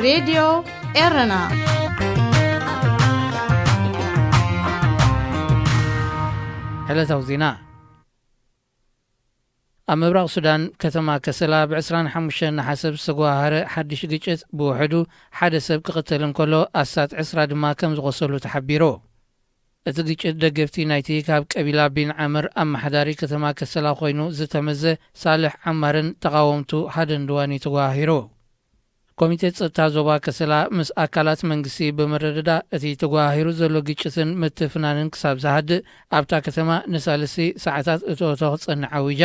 ሬድዮ ኤረና። ዕለታዊ ዜና። ኣብ ምብራቕ ሱዳን ከተማ ከሰላ ብ ዕስራን ሓሙሽተን ነሓሰ ብዝተጓሃረ ሓድሽ ግጭት ብውሕዱ ሓደ ሰብ ክቕተል እንከሎ ኣስታት ዕስራ ድማ ከም ዝቖሰሉ ተሓቢሩ። እቲ ግጭት ደገፍቲ ናይቲ ካብ ቀቢላ ቢን ዓምር ኣመሓዳሪ ከተማ ከሰላ ኮይኑ ዝተመዘ ሳልሕ ዓማርን ተቓወምቱ ሃደንድዋን እዩ ተጓሂሩ። ኮሚቴ ጸጥታ ዞባ ከሰላ ምስ ኣካላት መንግስቲ ብምርድዳ እቲ ተጓሂሩ ዘሎ ግጭትን ምትፍናንን ክሳብ ዝሃድእ ኣብታ ከተማ ንሳልስቲ ሰዓታት እቶእቶ ክጸንዕ ኣዊጃ።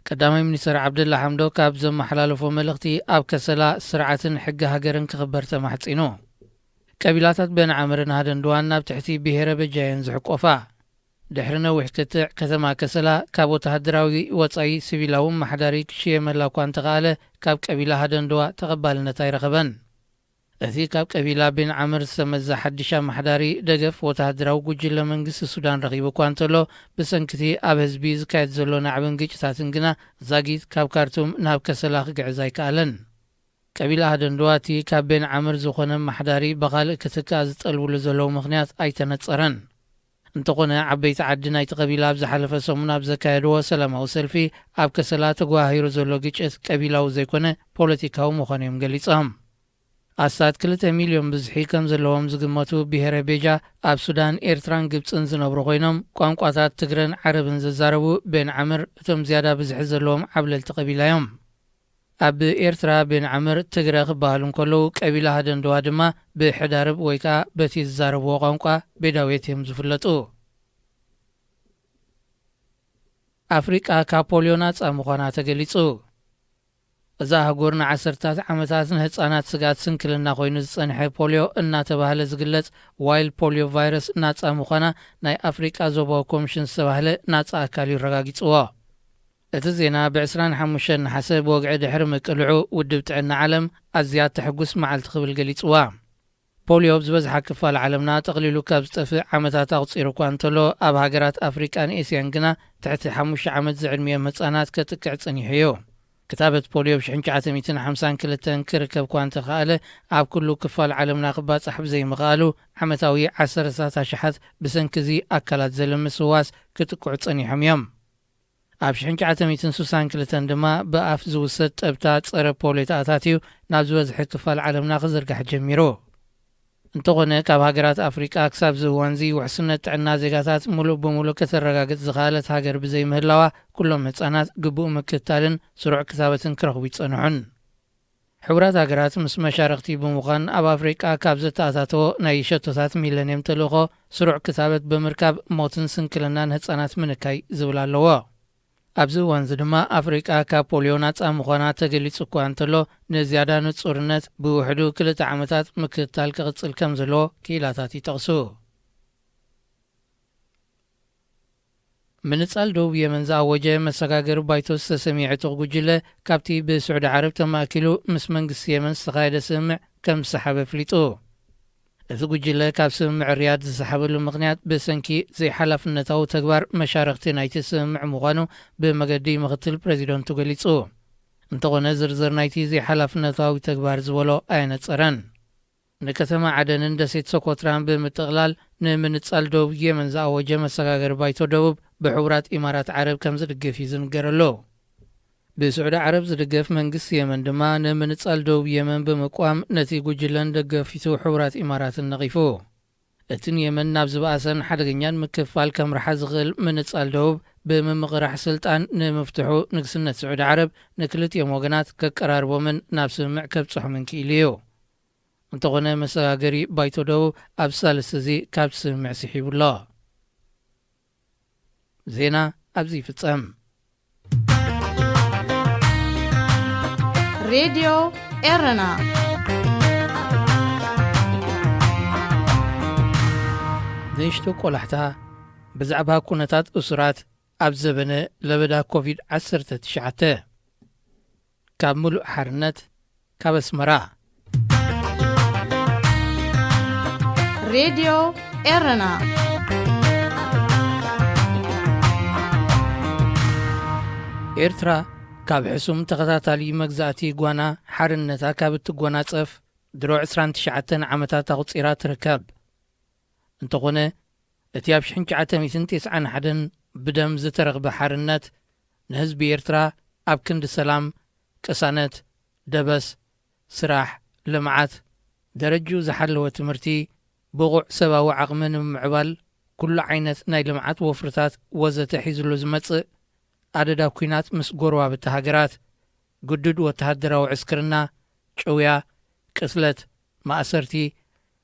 ቀዳማይ ሚኒስትር ዓብደላ ሓምዶ ካብ ዘመሓላለፎ መልእኽቲ ኣብ ከሰላ ስርዓትን ሕጊ ሃገርን ክኽበር ተማሕጺኑ። ቀቢላታት በን ዓምርን ሃደንድዋን ናብ ትሕቲ ብሄረ በጃየን ዝሕቆፋ። ድሕሪ ነዊሕ ክትዕ ከተማ ከሰላ ካብ ወተሃደራዊ ወጻኢ ሲቪላዊ መሓዳሪ ክሽየመላ እኳ እንተኸኣለ ካብ ቀቢላ ሃደንድዋ ተቐባልነት ኣይረኸበን። እቲ ካብ ቀቢላ ቢን ዓምር ዝተመዘ ሓድሽ ኣመሓዳሪ ደገፍ ወተሃደራዊ ጉጅለ መንግስቲ ሱዳን ረኺቡ እኳ እንተሎ ብሰንክቲ ኣብ ህዝቢ ዝካየድ ዘሎ ናዕብን ግጭታትን ግና ዛጊት ካብ ካርቱም ናብ ከሰላ ክግዕዝ ኣይከኣለን። ቀቢላ ሃደንድዋ እቲ ካብ ቤን ዓምር ዝኾነ ኣመሓዳሪ ብኻልእ ክትካእ ዝጠልብሉ ዘለዉ ምኽንያት ኣይተነጸረን። እንተኾነ ዓበይቲ ዓዲ ናይቲ ቀቢላ ኣብ ዝሓለፈ ሰሙን ኣብ ዘካየድዎ ሰላማዊ ሰልፊ ኣብ ከሰላ ተጓሂሩ ዘሎ ግጭት ቀቢላዊ ዘይኮነ ፖለቲካዊ ምዃኑ እዮም ገሊጾም። ኣስታት ክልተ ሚልዮን ብዝሒ ከም ዘለዎም ዝግመቱ ብሄረ ቤጃ ኣብ ሱዳን፣ ኤርትራን ግብጽን ዝነብሩ ኮይኖም ቋንቋታት ትግረን ዓረብን ዝዛረቡ ቤን ዓምር እቶም ዝያዳ ብዝሒ ዘለዎም ዓብለልቲ ቀቢላ እዮም። ኣብ ኤርትራ ቤን ዓምር ትግረ ክበሃሉ እንከለዉ ቀቢላ ሃደንድዋ ድማ ብሕዳርብ ወይ ከኣ በቲ ዝዛረብዎ ቋንቋ ቤዳዌት እዮም ዝፍለጡ። ኣፍሪቃ ካብ ፖልዮ ናጻ ምዃና ተገሊጹ። እዛ ኣህጉር ንዓሰርታት ዓመታት ንህጻናት ስግኣት ስንክልና ኮይኑ ዝጸንሐ ፖልዮ እናተባህለ ዝግለጽ ዋይልድ ፖልዮ ቫይረስ ናጻ ምዃና ናይ ኣፍሪቃ ዞባዊ ኮሚሽን ዝተባህለ ናጻ ኣካል እዩ ኣረጋጊጽዎ። እቲ ዜና ብ ዕስራን ሓሙሽተን ነሓሰ ብወግዒ ድሕሪ ምቅልዑ ውድብ ጥዕና ዓለም ኣዝያ ተሕጉስ መዓልቲ ክብል ገሊጽዋ። ፖልዮ ኣብ ዝበዝሓ ክፋል ዓለምና ጠቕሊሉ ካብ ዝጠፍእ ዓመታት ኣቑጺሩ እኳ እንተሎ ኣብ ሃገራት ኣፍሪቃን ኤስያን ግና ትሕቲ ሓሙሽተ ዓመት ዝዕድሚኦም ህጻናት ከጥቅዕ ጸኒሑ እዩ። ክታበት ፖልዮ ብ ሽሕን ትሽዓተ ሚእትን ሓምሳን ክልተን ክርከብ እኳ እንተኸኣለ ኣብ ኩሉ ክፋል ዓለምና ክባጻሕ ብዘይምኽኣሉ ዓመታዊ ዓሰርታት ኣሽሓት ብሰንኪ እዚ ኣካላት ዘልምስ ህዋስ ክጥቅዑ ጸኒሖም እዮም። ኣብ ሽሕን ትሽዓተ ሚእትን ስሳን ክልተን ድማ ብኣፍ ዝውሰድ ጠብታ ጸረ ፖልዮ ተኣታትዩ ናብ ዝበዝሐ ክፋል ዓለምና ክዝርጋሕ ጀሚሩ። እንተኾነ ካብ ሃገራት ኣፍሪቃ ክሳብ እዚ እዋንዚ ውሕስነት ጥዕና ዜጋታት ሙሉእ ብሙሉእ ከተረጋግጽ ዝኸኣለት ሃገር ብዘይምህላዋ ኩሎም ህጻናት ግቡእ ምክትታልን ስሩዕ ክታበትን ክረኽቡ ይጸንሑን። ሕቡራት ሃገራት ምስ መሻርኽቲ ብምዃን ኣብ ኣፍሪቃ ካብ ዘተኣታተዎ ናይ ሸቶታት ሚለንየም ተልእኾ ስሩዕ ክታበት ብምርካብ ሞትን ስንክልናን ህጻናት ምንካይ ዝብል ኣለዎ። ኣብዚ እዋንዚ ድማ ኣፍሪቃ ካብ ፖልዮ ናጻ ምዃና ተገሊጹ እኳ እንተሎ ንዝያዳ ንጹርነት ብውሕዱ ክልተ ዓመታት ምክትታል ክቕጽል ከም ዘለዎ ክኢላታት ይጠቕሱ። ምንጻል ደቡብ የመን ዝኣወጀ መሰጋገሪ ባይቶ ዝተሰምየ ዕጡቕ ጉጅለ ካብቲ ብስዑዲ ዓረብ ተማእኪሉ ምስ መንግስቲ የመን ዝተኻየደ ስምምዕ ከም ዝሰሓበ ኣፍሊጡ። እቲ ጉጅለ ካብ ስምምዕ ሪያድ ዝሰሓበሉ ምኽንያት ብሰንኪ ዘይሓላፍነታዊ ተግባር መሻርኽቲ ናይቲ ስምምዕ ምዃኑ ብመገዲ ምኽትል ፕሬዚደንቱ ገሊጹ። እንተኾነ ዝርዝር ናይቲ ዘይሓላፍነታዊ ተግባር ዝበሎ ኣየነጸረን። ንከተማ ዓደንን ደሴት ሶኮትራን ብምጥቕላል ንምንጻል ደቡብ የመን ዝኣወጀ መሰጋገሪ ባይቶ ደቡብ ብሕቡራት ኢማራት ዓረብ ከም ዝድግፍ እዩ ዝንገረሉ። ብስዑዲ ዓረብ ዝድገፍ መንግስቲ የመን ድማ ንምንጻል ደቡብ የመን ብምቋም ነቲ ጉጅለን ደገፊቱ ሕቡራት ኢማራትን ነቒፉ። እቲ ንየመን ናብ ዝበኣሰን ሓደገኛን ምክፍፋል ከምርሓ ዝኽእል ምንጻል ደቡብ ብምምቕራሕ ስልጣን ንምፍትሑ ንግስነት ስዑዲ ዓረብ ንክልቲኦም ወገናት ከቀራርቦምን ናብ ስምምዕ ከብጽሖምን ክኢሉ እዩ። እንተኾነ መሰጋገሪ ባይቶ ደቡብ ኣብ ሳልስቲ እዚ ካብ ስምምዕ ስሒቡ ኣሎ። ዜና ኣብዚ ይፍጸም። ሬድዮ ኤረና። ንእሽቶ ቆላሕታ ብዛዕባ ኩነታት እሱራት ኣብ ዘበነ ለበዳ ኮቪድ ዓሰርተ ትሽዓተ። ካብ ምሉእ ሓርነት ካብ ኣስመራ። ሬድዮ ኤረና። ኤርትራ ካብ ሕሱም ተኸታታሊ መግዛእቲ ጓና ሓርነታ ካብ እትጎናጸፍ ድሮ ዕስራን ትሽዓተን ዓመታት ኣቑጺራ ትርከብ። እንተኾነ፣ እቲ ኣብ ሽሕን ትሽዓተ ሚእትን ተስዓን ሓደን ብደም ዝተረኽበ ሓርነት፣ ንህዝቢ ኤርትራ ኣብ ክንዲ ሰላም፣ ቅሳነት፣ ደበስ፣ ስራሕ፣ ልምዓት፣ ደረጅኡ ዝሓለወ ትምህርቲ፣ ብቑዕ ሰብኣዊ ዓቕሚ ንምምዕባል፣ ኩሉ ዓይነት ናይ ልምዓት ወፍርታት ወዘተ ሒዝሉ ዝመጽእ ኣደዳ ኲናት ምስ ጎረባብቲ ሃገራት፣ ግዱድ ወተሃደራዊ ዕስክርና፣ ጭውያ፣ ቅትለት፣ ማእሰርቲ፣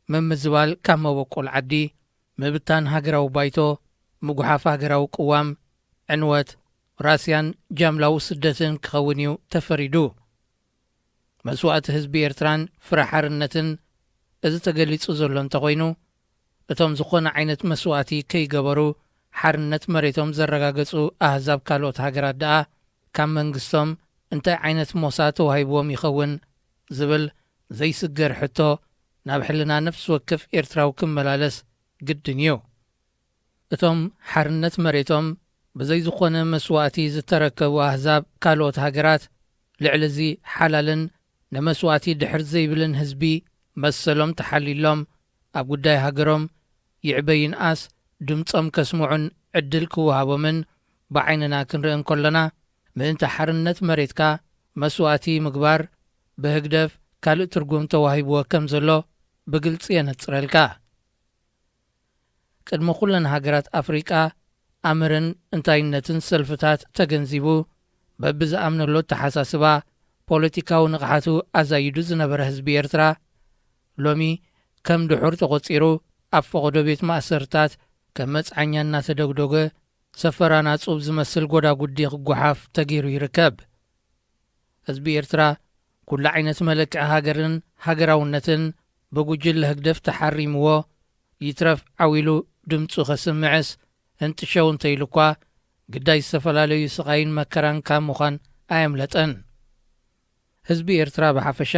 ምምዝባል ካብ መበቆል ዓዲ፣ ምብታን ሃገራዊ ባይቶ፣ ምጉሓፍ ሃገራዊ ቅዋም፣ ዕንወት፣ ራስያን ጃምላዊ ስደትን ክኸውን እዩ ተፈሪዱ። መስዋእቲ ህዝቢ ኤርትራን ፍረ ሓርነትን እዚ ተገሊጹ ዘሎ እንተኾይኑ፣ እቶም ዝኾነ ዓይነት መስዋእቲ ከይገበሩ ሓርነት መሬቶም ዘረጋገጹ ኣህዛብ ካልኦት ሃገራት ደኣ ካብ መንግስቶም እንታይ ዓይነት ሞሳ ተዋሂብዎም ይኸውን ዝብል ዘይስገር ሕቶ ናብ ሕልና ነፍሲ ወከፍ ኤርትራዊ ክመላለስ ግድን እዩ። እቶም ሓርነት መሬቶም ብዘይ ዝኾነ መስዋእቲ ዝተረከቡ ኣህዛብ ካልኦት ሃገራት፣ ልዕሊ እዚ ሓላልን ንመስዋእቲ ድሕር ዘይብልን ህዝቢ መሰሎም ተሓልዩሎም፣ ኣብ ጉዳይ ሃገሮም ይዕበ ይንኣስ ድምጾም ከስምዑን ዕድል ክወሃቦምን ብዓይንና ክንርኢ እንከሎና፣ ምእንቲ ሓርነት መሬትካ መስዋእቲ ምግባር ብህግደፍ ካልእ ትርጉም ተዋሂብዎ ከም ዘሎ ብግልጺ የነጽረልካ። ቅድሚ ኩለን ሃገራት ኣፍሪቃ ኣምርን እንታይነትን ሰልፍታት ተገንዚቡ፣ በብዝኣምነሉ ኣተሓሳስባ ፖለቲካዊ ንቕሓቱ ኣዛይዱ ዝነበረ ህዝቢ ኤርትራ፣ ሎሚ ከም ድሑር ተቖጺሩ፣ ኣብ ፈቐዶ ቤት ማእሰርታት ከም መጽዓኛ እናተደግደገ፣ ሰፈራ ናጹብ ዝመስል ጎዳጉዲ ክጓሓፍ ተገይሩ ይርከብ። ህዝቢ ኤርትራ፣ ኩሉ ዓይነት መለክዒ ሃገርን ሃገራውነትን ብጉጅለ ህግደፍ ተሓሪምዎ፣ ይትረፍ ዓው ኢሉ ድምጹ ከስምዕስ፣ ህንጥሸው እንተኢሉ እኳ፣ ግዳይ ዝተፈላለዩ ስቓይን መከራን ካብ ምዃን ኣየምለጠን። ህዝቢ ኤርትራ ብሓፈሻ፣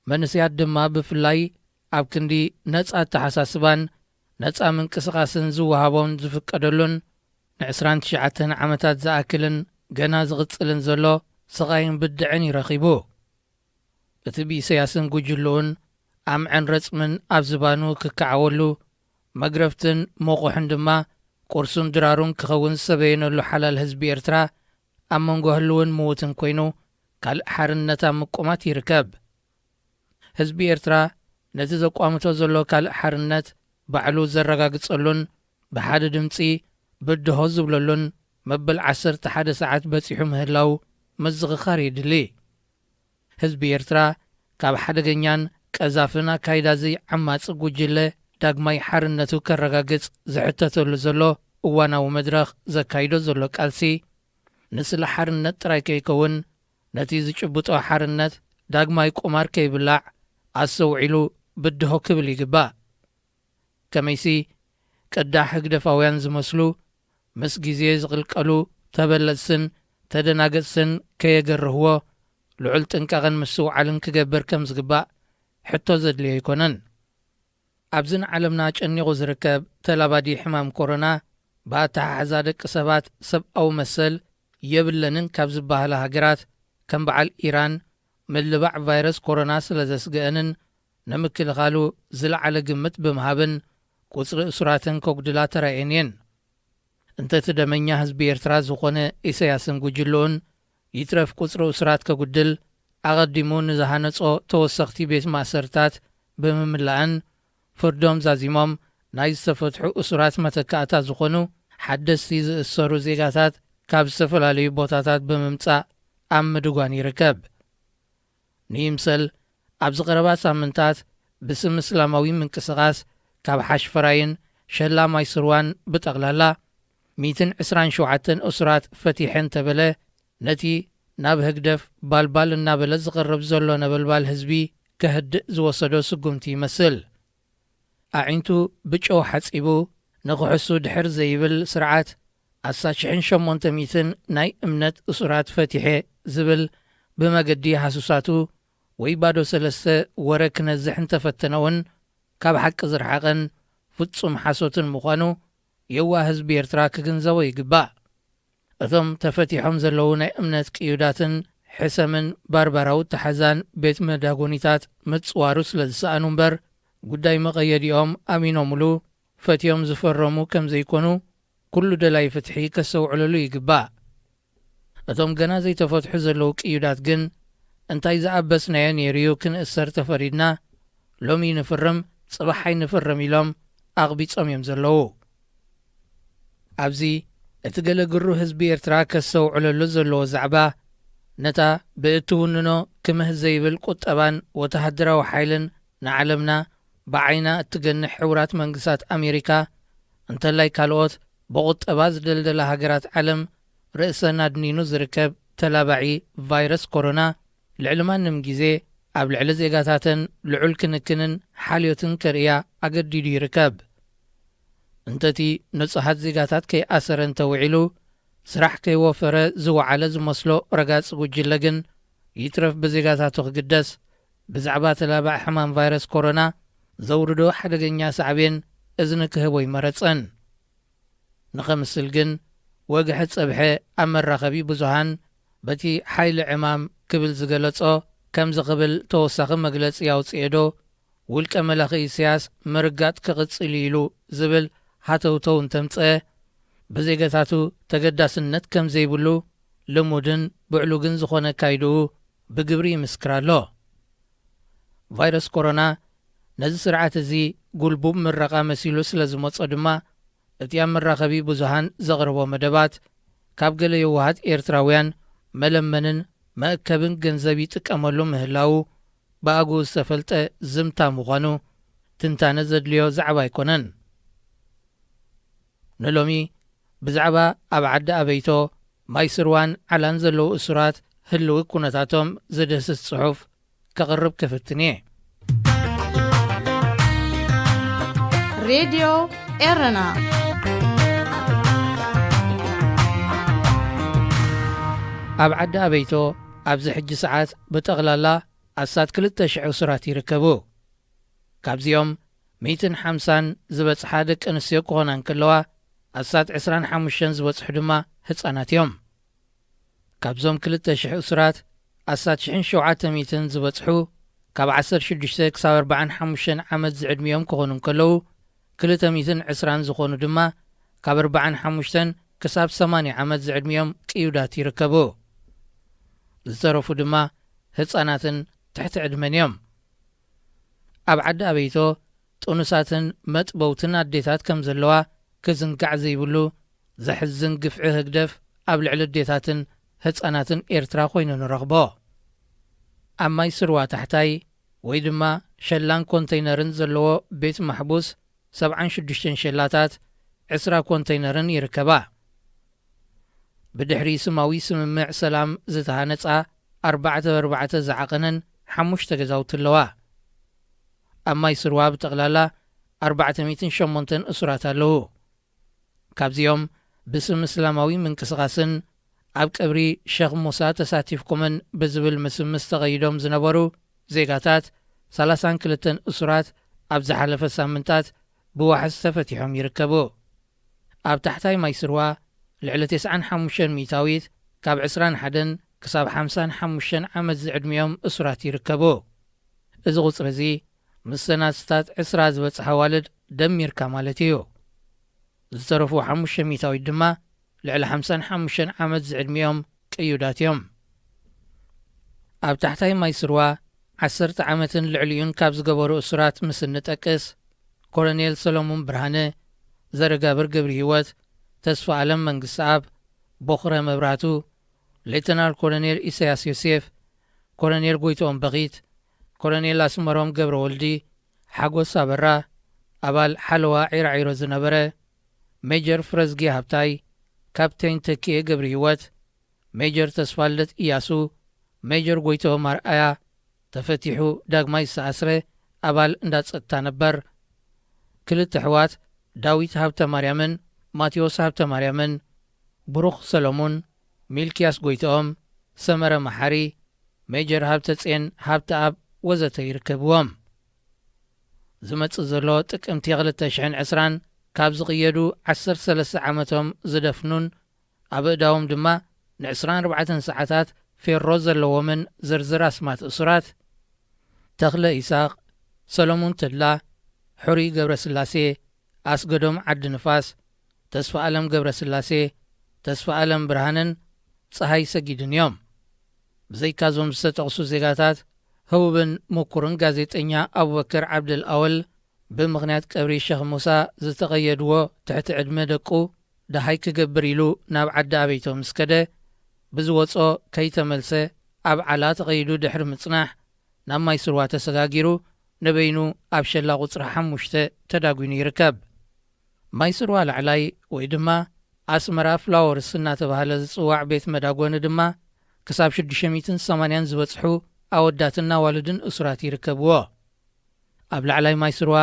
መንእሰያት ድማ ብፍላይ፣ ኣብ ክንዲ ነጻ ኣተሓሳስባን ነጻ ምንቅስቓስን ዝወሃቦን ዝፍቀደሉን፣ ንዕስራን ትሽዓተን ዓመታት ዝኣክልን ገና ዝቕጽልን ዘሎ ስቓይን ብድዕን እዩ ረኺቡ። እቲ ብኢሰያስን ጉጅልኡን ኣምዐን ረጽምን ኣብ ዝባኑ ክከዓወሉ፣ መግረፍትን መቑሕን ድማ ቁርሱን ድራሩን ክኸውን ዝሰበየነሉ ሓላል ህዝቢ ኤርትራ፣ ኣብ መንጎ ህልውን ምዉትን ኮይኑ፣ ካልእ ሓርነት ኣብ ምቁማት ይርከብ። ህዝቢ ኤርትራ ነቲ ዘቋምቶ ዘሎ ካልእ ሓርነት ባዕሉ ዘረጋግጸሉን ብሓደ ድምጺ ብድሆ ዝብለሉን መበል ዓሰርተ ሓደ ሰዓት በጺሑ ምህላው ምዝኽኻር የድሊ። ህዝቢ ኤርትራ ካብ ሓደገኛን ቀዛፍን ኣካይዳ እዚ ዓማጺ ጉጅለ ዳግማይ ሓርነቱ ከረጋግጽ ዝሕተተሉ ዘሎ እዋናዊ መድረኽ ዘካይዶ ዘሎ ቃልሲ፣ ንስለ ሓርነት ጥራይ ከይከውን፣ ነቲ ዝጭብጦ ሓርነት ዳግማይ ቁማር ከይብላዕ ኣስተውዒሉ ብድሆ ክብል ይግባእ። ከመይሲ፣ ቅዳሕ ህግደፋውያን ዝመስሉ፣ ምስ ግዜ ዝቕልቀሉ ተበለጽትን ተደናገጽትን ከየገርህዎ፣ ልዑል ጥንቃቐን ምስትውዓልን ክገብር ከም ዝግባእ ሕቶ ዘድልዮ ኣይኮነን። ኣብዚ ንዓለምና ጨኒቑ ዝርከብ ተላባዲ ሕማም ኮሮና፣ ብኣተሓሕዛ ደቂ ሰባት ሰብኣዊ መሰል የብለንን ካብ ዝበሃላ ሃገራት፣ ከም በዓል ኢራን፣ ምልባዕ ቫይረስ ኮሮና ስለ ዘስግአንን ንምክልኻሉ ዝለዓለ ግምት ብምሃብን፣ ቁጽሪ እሱራተን ከጉድላ ተራእየን እየን። እንተ እቲ ደመኛ ህዝቢ ኤርትራ ዝኾነ ኢሰያስን ጉጅልኡን፣ ይትረፍ ቁጽሪ እሱራት ከጉድል፣ ኣቐዲሙ ንዝሃነጾ ተወሰኽቲ ቤት ማእሰርታት ብምምላእን፣ ፍርዶም ዛዚሞም ናይ ዝተፈትሑ እሱራት መተካእታ ዝኾኑ ሓደስቲ ዝእሰሩ ዜጋታት ካብ ዝተፈላለዩ ቦታታት ብምምጻእ ኣብ ምድጓን ይርከብ። ንይምሰል፣ ኣብዚ ቀረባ ሳምንታት ብስም እስላማዊ ምንቅስቓስ ካብ ሓሽፈራይን ሸላማይ ስርዋን ብጠቕላላ ሚእትን ዕስራን ሸውዓተን እሱራት ፈቲሐ እንተበለ፣ ነቲ ናብ ህግደፍ ባልባል እናበለ ዝቐርብ ዘሎ ነበልባል ህዝቢ ከህድእ ዝወሰዶ ስጉምቲ ይመስል። ኣዒንቱ ብጨው ሓጺቡ ንኽሕሱ ድሕር ዘይብል ስርዓት፣ ኣስታት ሽሕን ሸሞንተ ሚእትን ናይ እምነት እሱራት ፈቲሐ ዝብል ብመገዲ ሃሱሳቱ ወይ ባዶ ሰለስተ ወረ ክነዝሕ እንተፈተነ እውን፣ ካብ ሓቂ ዝረሓቐን ፍጹም ሓሶትን ምዃኑ የዋህ ህዝቢ ኤርትራ ክግንዘቦ ይግባእ። እቶም ተፈቲሖም ዘለዉ ናይ እምነት ቅዩዳትን ሕሰምን ባርባራዊ ተሓዛን ቤት መዳጎኒታት ምጽዋሩ ስለ ዝሰኣኑ እምበር፣ ጉዳይ መቐየዲኦም ኣሚኖምሉ ፈትዮም ዝፈረሙ ከም ዘይኮኑ ኩሉ ደላይ ፍትሒ ከስተውዕለሉ ይግባእ። እቶም ገና ዘይተፈትሑ ዘለዉ ቅዩዳት ግን፣ እንታይ ዝኣበስናዮ ነይሩ እዩ ክንእሰር ተፈሪድና፣ ሎሚ ንፍርም ጽባሕ ኣይንፍርም ኢሎም ኣቕቢጾም እዮም ዘለዉ። ኣብዚ እቲ ገለ ግሩ ህዝቢ ኤርትራ ከስተውዕለሉ ዘለዎ ዛዕባ፣ ነታ ብእትውንኖ ክምህ ዘይብል ቁጠባን ወተሃደራዊ ሓይልን ንዓለምና ብዓይና እትገንሕ ሕቡራት መንግስታት ኣሜሪካ፣ እንተላይ ካልኦት ብቁጠባ ዝደልደላ ሃገራት ዓለም ርእሰን ኣድኒኑ ዝርከብ ተላባዒ ቫይረስ ኮሮና፣ ልዕሊ ማንም ግዜ ኣብ ልዕሊ ዜጋታተን ልዑል ክንክንን ሓልዮትን ከርእያ ኣገዲዱ ይርከብ። እንተቲ ንጹሃት ዜጋታት ከይኣሰረ እንተውዒሉ፣ ስራሕ ከይወፈረ ዝወዓለ ዝመስሎ ረጋጺ ጉጅለ ግን፣ ይትረፍ ብዜጋታቱ ክግደስ፣ ብዛዕባ ተላባዒ ሕማም ቫይረስ ኮሮና ዘውርዶ ሓደገኛ ሳዕቤን እዝኒ ክህቦ ኣይመረጸን። ንኸምስል ግን፣ ወግሐ ጸብሐ ኣብ መራኸቢ ብዙሃን በቲ ሓይሊ ዕማም ክብል ዝገለጾ፣ ከምዚ ክብል ተወሳኺ መግለጺ ኣውጽኤ ዶ፣ ውልቀ መላኺ ኢሳያስ ምርጋጥ ክቕጽል እዩ ኢሉ ዝብል ሃተውተው እንተምጽአ፣ ብዜጋታቱ ተገዳስነት ከም ዘይብሉ ልሙድን ብዕሉግን ዝኾነ ኣካይድኡ ብግብሪ ይምስክር ኣሎ። ቫይረስ ኮሮና ነዚ ስርዓት እዚ ጉልቡብ ምረቓ መሲሉ ስለ ዝመጾ ድማ፣ እቲ ኣብ መራኸቢ ብዙሃን ዘቕርቦ መደባት፣ ካብ ገለ የዋሃት ኤርትራውያን መለመንን መእከብን ገንዘብ ይጥቀመሉ ምህላዉ ብኣግኡ ዝተፈልጠ ዝምታ ምዃኑ ትንታነ ዘድልዮ ዛዕባ ኣይኮነን። ንሎሚ ብዛዕባ ኣብ ዓዲ ኣበይቶ፣ ማይ ስርዋን ዓላን ዘለዉ እሱራት ህልዊ ኩነታቶም ዝድህስስ ጽሑፍ ከቕርብ ክፍትን እየ። ሬድዮ ኤረና። ኣብ ዓዲ ኣበይቶ ኣብዚ ሕጂ ሰዓት ብጠቕላላ ኣስታት ክልተ ሽሕ እሱራት ይርከቡ። ካብዚኦም ሚእትን ሓምሳን ዝበጽሓ ደቂ ኣንስትዮ ክኾና እንከለዋ፣ ኣስታት ዕስራን ሓሙሽተን ዝበጽሑ ድማ ህጻናት እዮም። ካብዞም ክልተ ሽሕ እሱራት፣ ኣስታት ሽሕን ሸውዓተ ሚእትን ዝበጽሑ ካብ ዓሰርተ ሽዱሽተ ክሳብ ኣርባዓን ሓሙሽተን ዓመት ዝዕድሚኦም ክኾኑ እንከለዉ፣ ክልተ ሚእትን ዕስራን ዝኾኑ ድማ ካብ ኣርባዓን ሓሙሽተን ክሳብ ሰማንያ ዓመት ዝዕድሚኦም ቅዩዳት ይርከቡ። ዝተረፉ ድማ ህጻናትን ትሕቲ ዕድመን እዮም። ኣብ ዓዲ ኣበይቶ ጥኑሳትን መጥበውትን ኣዴታት ከም ዘለዋ ክዝንጋዕ ዘይብሉ ዘሕዝን ግፍዒ ህግደፍ ኣብ ልዕሊ ኣዴታትን ህጻናትን ኤርትራ ኮይኑ ንረኽቦ። ኣብ ማይ ስርዋ ታሕታይ ወይ ድማ ሸላን ኮንተይነርን ዘለዎ ቤት ማሕቡስ ሰብዓን ሽዱሽተን ሸላታት፣ ዕስራ ኮንተይነርን ይርከባ። ብድሕሪ ስማዊ ስምምዕ ሰላም ዝተሃነጻ ኣርባዕተ ብኣርባዕተ ዝዓቐነን ሓሙሽተ ገዛውቲ ኣለዋ። ኣብ ማይ ስርዋ ብጠቕላላ ኣርባዕተ ሚእትን ሸሞንተን እሱራት ኣለዉ። ካብዚኦም ብስም እስላማዊ ምንቅስቓስን ኣብ ቀብሪ ሸኽ ሙሳ ተሳቲፍኩምን ብዝብል ምስምስ ተቐይዶም ዝነበሩ ዜጋታት፣ ሰላሳን ክልተን እሱራት ኣብ ዝሓለፈ ሳምንታት ብዋሕስ ተፈቲሖም ይርከቡ። ኣብ ታሕታይ ማይ ስርዋ ልዕሊ ተስዓን ሓሙሽተን ሚእታዊት ካብ ዕስራን ሓደን ክሳብ ሓምሳን ሓሙሽተን ዓመት ዝዕድሚኦም እሱራት ይርከቡ። እዚ ቁጽሪ እዚ ምስዘን ኣስታት ዕስራ ዝበጽሓ ኣዋልድ ደሚርካ ማለት እዩ። ዝተረፉ ሓሙሽተ ሚእታዊት ድማ ልዕሊ ሓምሳን ሓሙሽተን ዓመት ዝዕድሚኦም ቅዩዳት እዮም። ኣብ ታሕታይ ማይ ስርዋ ዓሰርተ ዓመትን ልዕሊኡን ካብ ዝገበሩ እሱራት ምስ እንጠቅስ፣ ኮሎኔል ሰሎሞን ብርሃነ፣ ዘረጋብር ገብረ ህይወት፣ ተስፋ ኣለም መንግስተኣብ፣ ቦኽረ መብራህቱ፣ ሌተናል ኮሎኔል ኢሳያስ ዮሴፍ፣ ኮሎኔል ጎይትኦም በኺት፣ ኮሎኔል ኣስመሮም ገብረ ወልዲ፣ ሓጎስ ኣበራ፣ ኣባል ሓለዋ ዒራዒሮ ዝነበረ፣ ሜጀር ፍረዝጊ ሃብታይ፣ ካፕቴን ተኪኤ ገብረ ህይወት፣ ሜጀር ተስፋልደት ኢያሱ፣ ሜጀር ጎይትኦም ኣርኣያ፣ ተፈቲሑ ዳግማይ ዝተኣስረ ኣባል እንዳ ጸጥታ ነበር። ክልተ ኣሕዋት ዳዊት ሃብተማርያምን ማቴዎስ ሃብተማርያምን፣ ብሩኽ ሰሎሙን፣ ሚልክያስ ጎይትኦም፣ ሰመረ መሓሪ፣ ሜጀር ሃብተጼን ሃብተኣብ ወዘተ ይርከብዎም። ዝመጽእ ዘሎ ጥቅምቲ ክልተ ሽሕን ዕስራን ካብ ዝቕየዱ ዓሰርተ ሰለስተ ዓመቶም ዝደፍኑን ኣብ ኣእዳዎም ድማ ንዕስራን ኣርባዕተን ሰዓታት ፌሮ ዘለዎምን ዝርዝር ኣስማት እሱራት፣ ተኽለ ኢሳቕ፣ ሰሎሙን ተድላ፣ ሕሩይ ገብረስላሴ፣ ኣስገዶም ዓዲ ንፋስ፣ ተስፋ ኣለም ገብረስላሴ፣ ተስፋ ኣለም ብርሃንን ፀሃይ ሰጊድን እዮም። ብዘይካዞም ዝተጠቕሱ ዜጋታት፣ ህቡብን ምኩርን ጋዜጠኛ ኣቡበከር ዓብደል ኣወል፣ ብምኽንያት ቀብሪ ሸኽ ሙሳ ዝተቐየድዎ ትሕቲ ዕድመ ደቁ ደሃይ ክገብር ኢሉ ናብ ዓዲ ኣበይቶ ምስ ከደ፣ ብዝወጾ ከይተመልሰ ኣብ ዓላ ተቐይዱ ድሕሪ ምጽናሕ፣ ናብ ማይ ስርዋ ተሰጋጊሩ ንበይኑ ኣብ ሸላ ቁጽሪ ሓሙሽተ ተዳጒኑ ይርከብ። ማይ ስርዋ ላዕላይ ወይ ድማ ኣስመራ ፍላወርስ እናተባህለ ዝጽዋዕ ቤት መዳጎኒ ድማ ክሳብ ሽዱሽተ ሚእትን ሰማንያን ዝበጽሑ ኣወዳትን ኣዋልድን እሱራት ይርከብዎ። ኣብ ላዕላይ ማይ ስርዋ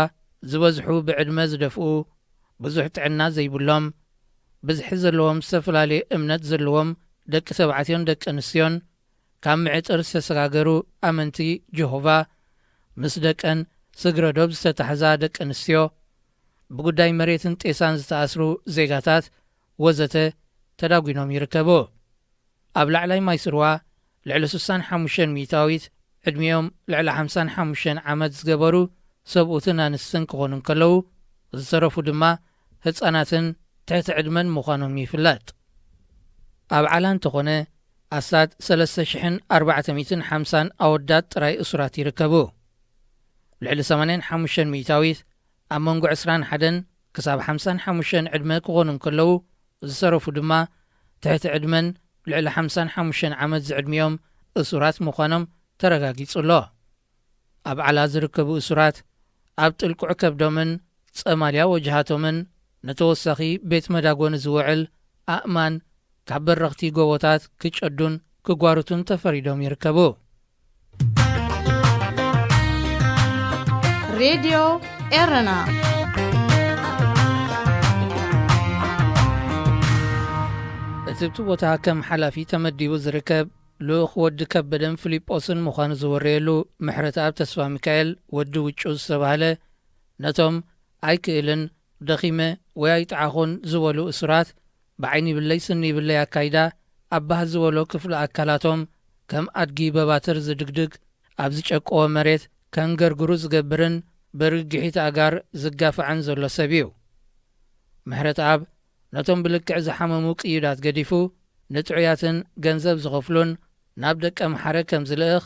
ዝበዝሑ ብዕድመ ዝደፍኡ፣ ብዙሕ ጥዕና ዘይብሎም፣ ብዝሒ ዘለዎም ዝተፈላለየ እምነት ዘለዎም ደቂ ተባዕትዮን ደቂ ኣንስትዮን፣ ካብ ምዕጥር ዝተሰጋገሩ ኣመንቲ ጀሆቫ፣ ምስ ደቀን ስግረ ዶብ ዝተታሕዛ ደቂ ኣንስትዮ፣ ብጉዳይ መሬትን ጤሳን ዝተኣስሩ ዜጋታት ወዘተ ተዳጒኖም ይርከቡ። ኣብ ላዕላይ ማይ ስርዋ ልዕሊ ስሳን ሓሙሽተን ሚእታዊት ዕድሚኦም ልዕሊ ሓምሳን ሓሙሽተን ዓመት ዝገበሩ ሰብኡትን ኣንስትን ክኾኑ እንከለዉ፣ ዝተረፉ ድማ ህጻናትን ትሕቲ ዕድመን ምዃኖም ይፍለጥ። ኣብ ዓላ እንተኾነ ኣስታት ሰለስተ ሽሕን ኣርባዕተ ሚእትን ሓምሳን ኣወዳት ጥራይ እሱራት ይርከቡ። ልዕሊ ሰማንያን ሓሙሽተን ሚእታዊት ኣብ መንጎ ዕስራን ሓደን ክሳብ ሓምሳን ሓሙሽተን ዕድመ ክኾኑ እንከለዉ፣ ዝተረፉ ድማ ትሕቲ ዕድመን ልዕሊ ሓምሳን ሓሙሽተን ዓመት ዝዕድሚኦም እሱራት ምዃኖም ተረጋጊጹ ኣሎ። ኣብ ዓላ ዝርከቡ እሱራት ኣብ ጥልቁዕ ከብዶምን ጸማልያ ወጅሃቶምን ንተወሳኺ ቤት መዳጎኒ ዝውዕል ኣእማን ካብ በረኽቲ ጎቦታት ክጨዱን ክጓርቱን ተፈሪዶም ይርከቡ። ሬድዮ ኤረና። እቲ ኣብቲ ቦታ ከም ሓላፊ ተመዲቡ ዝርከብ ልኡኽ ወዲ ከበደን ፊሊጶስን ምዃኑ ዝወረየሉ ምሕረተኣብ ተስፋ ሚካኤል ወዲ ውጩ ዝተባህለ፣ ነቶም ኣይክእልን፣ ደኺመ ወይ ኣይጠዓኹን ዝበሉ እሱራት ብዓይኒ ይብለይ ስኒ ይብለይ ኣካይዳ ኣብ ባህ ዝበሎ ክፍሊ ኣካላቶም ከም ኣድጊ በባትር ዝድግድግ፣ ኣብ ዝጨቀወ መሬት ከንገርግሩ ዝገብርን ብርግሒት ኣጋር ዝጋፋዕን ዘሎ ሰብ እዩ። ምሕረተኣብ ነቶም ብልክዕ ዝሓመሙ ቅዩዳት ገዲፉ፣ ንጥዑያትን ገንዘብ ዝኸፍሉን ናብ ደቀ ምሓረ ከም ዝልእኽ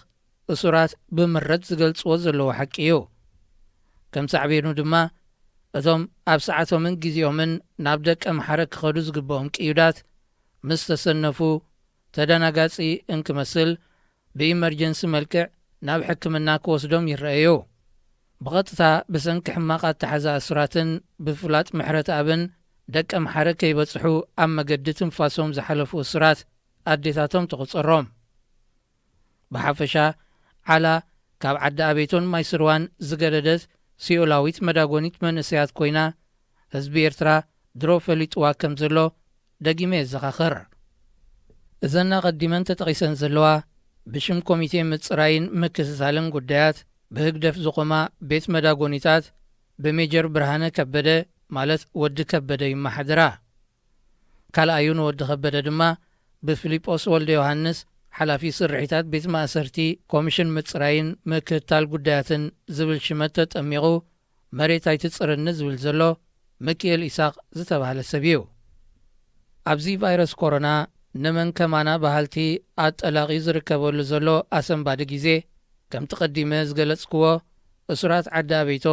እሱራት ብምረት ዝገልጽዎ ዘለዉ ሓቂ እዩ። ከም ሳዕቤኑ ድማ፣ እቶም ኣብ ሰዓቶምን ግዜኦምን ናብ ደቀ ምሓረ ክኸዱ ዝግብኦም ቅዩዳት ምስ ተሰነፉ፣ ተደናጋጺ እንክመስል ብኢመርጀንሲ መልክዕ ናብ ሕክምና ክወስዶም ይረኣዩ። ብቐጥታ ብሰንኪ ሕማቕ ኣተሓዛ እሱራትን ብፍላጥ ምሕረተኣብን ደቀ ምሓረ ከይበጽሑ ኣብ መገዲ ትንፋሶም ዝሓለፉ እሱራት ኣዴታቶም ትቑጸሮም። ብሓፈሻ፣ ዓላ ካብ ዓዲ ኣበይቶን ማይ ስርዋን ዝገደደት ሲኦላዊት መዳጎኒት መንእሰያት ኮይና፣ ህዝቢ ኤርትራ ድሮ ፈሊጥዋ ከም ዘሎ ደጊመ የዘኻኽር። እዘን ኣቐዲመን ተጠቒሰን ዘለዋ ብሽም ኮሚቴ ምጽራይን ምክትታልን ጉዳያት ብህግደፍ ዝቖማ ቤት መዳጎኒታት ብሜጀር ብርሃነ ከበደ፣ ማለት ወዲ ከበደ፣ ይመሓድራ። ካልኣዩ ንወዲ ከበደ ድማ ብፊሊጶስ ወልደ ዮሃንስ፣ ሓላፊ ስርሒታት ቤት ማእሰርቲ ኮሚሽን ምጽራይን ምክትታል ጉዳያትን ዝብል ሽመት ተጠሚቑ መሬት ኣይትጽርኒ ዝብል ዘሎ ሚኪኤል ኢሳቕ ዝተባህለ ሰብ እዩ። ኣብዚ ቫይረስ ኮሮና ንመን ከማና በሃልቲ ኣጠላቒ ዝርከበሉ ዘሎ ኣሰንባዲ ግዜ፣ ከምቲ ቀዲመ ዝገለጽክዎ፣ እሱራት ዓዲ ኣበይቶ፣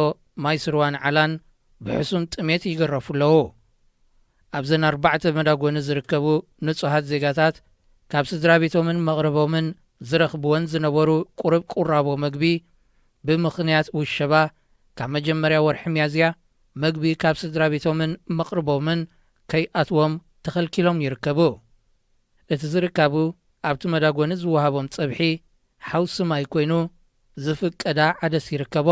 ማይ ስርዋን ዓላን ብሕሱም ጥሜት ይግረፉ ኣለዉ። ኣብዘን ኣርባዕተ መዳጎኒ ዝርከቡ ንጹሃት ዜጋታት ካብ ስድራ ቤቶምን መቕርቦምን ዝረኽብወን ዝነበሩ ቁሩብ ቁራቦ መግቢ ብምኽንያት ውሸባ ካብ መጀመርያ ወርሒ ሚያዝያ መግቢ ካብ ስድራ ቤቶምን መቕርቦምን ከይኣትዎም ተኸልኪሎም ይርከቡ። እቲ ዝርካቡ ኣብቲ መዳጎኒ ዝወሃቦም ጸብሒ ሓውሲ ማይ ኮይኑ ዝፍቀዳ ዓደስ ይርከቦ።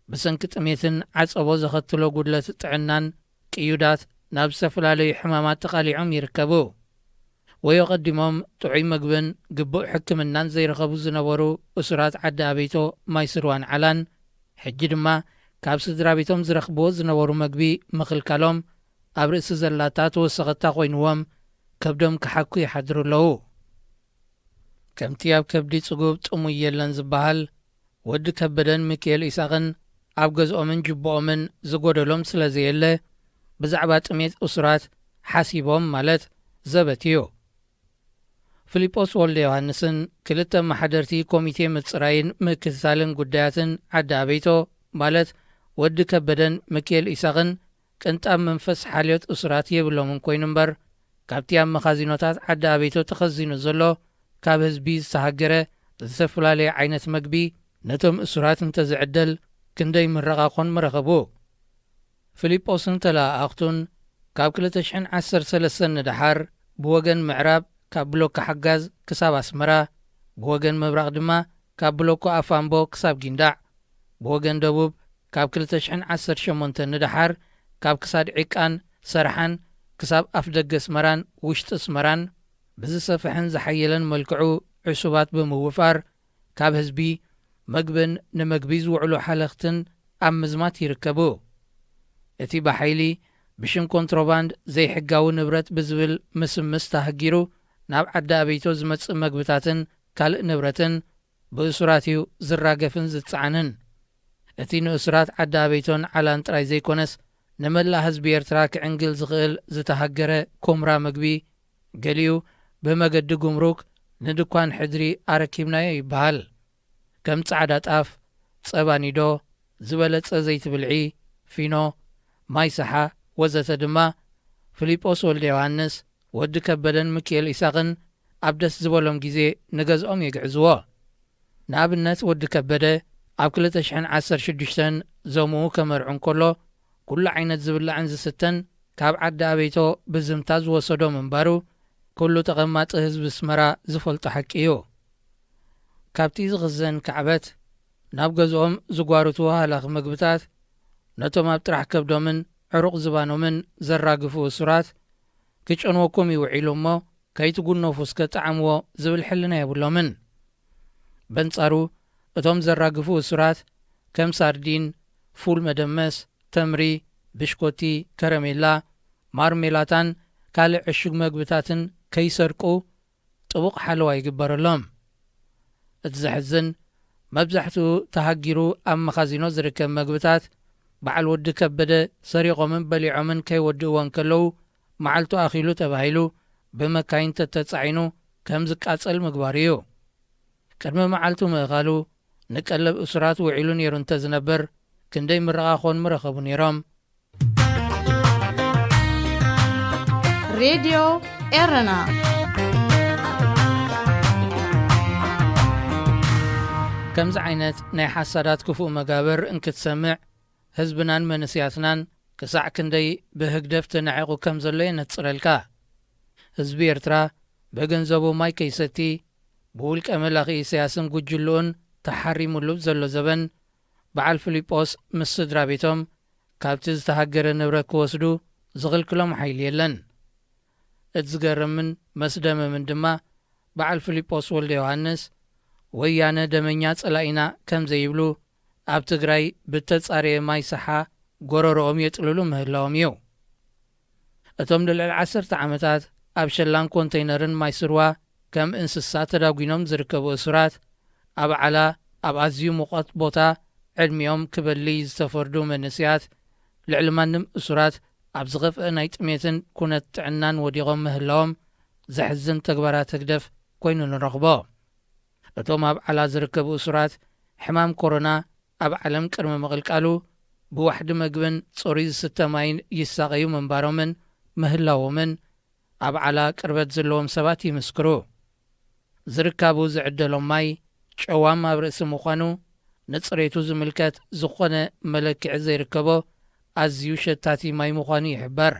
ብሰንኪ ጥሜትን ዓጸቦ ዘኸትሎ ጉድለት ጥዕናን ቅዩዳት ናብ ዝተፈላለዩ ሕማማት ተቓሊዖም ይርከቡ። ወይ ኣቐዲሞም ጥዑይ መግብን ግቡእ ሕክምናን ዘይረኸቡ ዝነበሩ እሱራት ዓዲ ኣበይቶ ማይ ስርዋን ዓላን፣ ሕጂ ድማ ካብ ስድራ ቤቶም ዝረኽብዎ ዝነበሩ መግቢ ምኽልካሎም ኣብ ርእሲ ዘላታ ተወሰኸታ ኮይንዎም ከብዶም ክሓኩ ይሓድሩ ኣለዉ። ከምቲ ኣብ ከብዲ ጽጉብ ጥሙይ የለን ዝበሃል፣ ወዲ ከበደን ሚኪኤል ኢሳቕን ኣብ ገዝኦምን ጅቦኦምን ዝጎደሎም ስለ ዘየለ፣ ብዛዕባ ጥሜት እሱራት ሓሲቦም ማለት ዘበት እዩ። ፊልጶስ ወልደ ዮሃንስን ክልተ ኣመሓደርቲ ኮሚቴ ምጽራይን ምክትታልን ጉዳያትን ዓዲ ኣበይቶ ማለት ወዲ ከበደን ሚኪኤል ኢሳቕን ቅንጣብ መንፈስ ሓልዮት እሱራት የብሎምን ኮይኑ እምበር፣ ካብቲ ኣብ መኻዚኖታት ዓዲ ኣበይቶ ተኸዚኑ ዘሎ ካብ ህዝቢ ዝተሃገረ ዝተፈላለየ ዓይነት መግቢ ነቶም እሱራት እንተዝዕደል ክንደይ ምረቓ ኮን ምረኸቡ። ፊልጶስን ተለኣኣኽቱን ካብ ክልተ ሽሕን ዓሰርተ ሰለስተን ንደሓር ብወገን ምዕራብ ካብ ብሎኮ ሓጋዝ ክሳብ ኣስመራ፣ ብወገን ምብራቕ ድማ ካብ ብሎኮ ኣፋምቦ ክሳብ ጊንዳዕ፣ ብወገን ደቡብ ካብ ክልተ ሽሕን ዓሰርተ ሸሞንተን ንደሓር ካብ ክሳድ ዒቃን ሰርሓን ክሳብ ኣፍደገ ኣስመራን ውሽጢ ኣስመራን ብዝሰፍሐን ዝሓየለን መልክዑ ዕሱባት ብምውፋር ካብ ህዝቢ መግብን ንመግቢ ዝውዕሉ ሓለኽትን ኣብ ምዝማት ይርከቡ። እቲ ብሓይሊ ብሽም ኮንትሮባንድ ዘይሕጋዊ ንብረት ብዝብል ምስምስ ተሃጊሩ ናብ ዓዲ ኣበይቶ ዝመጽእ መግብታትን ካልእ ንብረትን ብእሱራት እዩ ዝራገፍን ዝጸዓንን። እቲ ንእሱራት ዓዲ ኣበይቶን ዓላን ጥራይ ዘይኮነስ ንመላእ ህዝቢ ኤርትራ ክዕንግል ዝኽእል ዝተሃገረ ኩምራ መግቢ ገሊኡ ብመገዲ ጉምሩክ ንድኳን ሕድሪ ኣረኪብናዮ ይበሃል። ከም ጻዕዳ ጣፍ፣ ጸባ ኒዶ፣ ዝበለጸ ዘይቲ ብልዒ፣ ፊኖ፣ ማይ ሰሓ ወዘተ ድማ ፊልጶስ ወልደ ዮሃንስ፣ ወዲ ከበደን ሚኪኤል ኢሳቕን ኣብ ደስ ዝበሎም ግዜ ንገዝኦም የግዕዝዎ። ንኣብነት ወዲ ከበደ ኣብ ክልተ ሽሕን ዓሰርተ ሽዱሽተን ዘምኡ ከመርዑ እንከሎ ኩሉ ዓይነት ዝብላዕን ዝስተን ካብ ዓዲ ኣበይቶ ብዝምታ ዝወሰዶ ምንባሩ ኩሉ ተቐማጢ ህዝቢ ኣስመራ ዝፈልጦ ሓቂ እዩ። ካብቲ ዝኽዘን ካዕበት ናብ ገዝኦም ዝጓርቱ ሃላኺ መግብታት ነቶም ኣብ ጥራሕ ከብዶምን ዕሩቕ ዝባኖምን ዘራግፉ እሱራት ክጨንወኩም እዩ ውዒሉ እሞ ከይትጉነፉ እስከ ጠዓምዎ ዝብል ሕልና የብሎምን። በንጻሩ እቶም ዘራግፉ እሱራት ከም ሳርዲን፣ ፉል መደመስ፣ ተምሪ፣ ብሽኮቲ፣ ከረሜላ፣ ማርሜላታን ካልእ ዕሹግ መግብታትን ከይሰርቁ ጥቡቕ ሓለዋ ይግበረሎም። እቲ ዘሕዝን መብዛሕትኡ ተሃጊሩ ኣብ መኻዚኖ ዝርከብ መግብታት በዓል ወዲ ከበደ ሰሪቖምን በሊዖምን ከይወድእዎ እንከለዉ መዓልቱ ኣኺሉ ተባሂሉ ብመካይን ተተጻዒኑ ከም ዝቃጸል ምግባሩ እዩ። ቅድሚ መዓልቱ ምእኻሉ ንቀለብ እሱራት ውዒሉ ነይሩ እንተዝነብር ክንደይ ምረቓ ኾን ምረኸቡ ነይሮም። ሬድዮ ኤረና ከምዚ ዓይነት ናይ ሓሳዳት ክፉእ መጋብር እንክትሰምዕ ህዝብናን መንስያትናን ክሳዕ ክንደይ ብህግደፍ ተናዒቑ ከም ዘሎ የነጽረልካ። ህዝቢ ኤርትራ ብገንዘቡ ማይ ከይሰቲ ብውልቀ መላኺ ኢሳያስን ጉጅልኡን ተሓሪሙሉ ዘሎ ዘበን በዓል ፊልጶስ ምስ ስድራ ቤቶም ካብቲ ዝተሃገረ ንብረት ክወስዱ ዝኽልክሎም ሓይሊ የለን። እቲ ዝገርምን መስደመምን ድማ በዓል ፊልጶስ ወልደ ዮሃንስ ወያነ ደመኛ ጸላኢና ከም ዘይብሉ ኣብ ትግራይ ብተጻረየ ማይ ሰሓ ጎረሮኦም የጥልሉ ምህላዎም እዩ። እቶም ንልዕሊ ዓሰርተ ዓመታት ኣብ ሸላን ኮንተይነርን ማይ ስርዋ ከም እንስሳ ተዳጒኖም ዝርከቡ እሱራት ኣብ ዓላ ኣብ ኣዝዩ ሙቐት ቦታ ዕድሚኦም ክበሊ ዝተፈርዱ መንእስያት ልዕሊ ማንም እሱራት ኣብ ዝኸፍአ ናይ ጥሜትን ኩነት ጥዕናን ወዲቖም ምህላዎም ዘሕዝን ተግባራት ህግደፍ ኮይኑ ንረኽቦ። እቶም ኣብ ዓላ ዝርከቡ እሱራት ሕማም ኮሮና ኣብ ዓለም ቅድሚ ምቕልቃሉ ብዋሕዲ መግብን ጽሩይ ዝስተ ማይን ይሳቐዩ ምንባሮምን ምህላዎምን ኣብ ዓላ ቅርበት ዘለዎም ሰባት ይምስክሩ። ዝርካቡ ዝዕደሎም ማይ ጨዋም ኣብ ርእሲ ምዃኑ ንጽሬቱ ዝምልከት ዝኾነ መለክዒ ዘይርከቦ ኣዝዩ ሸታቲ ማይ ምዃኑ ይሕበር።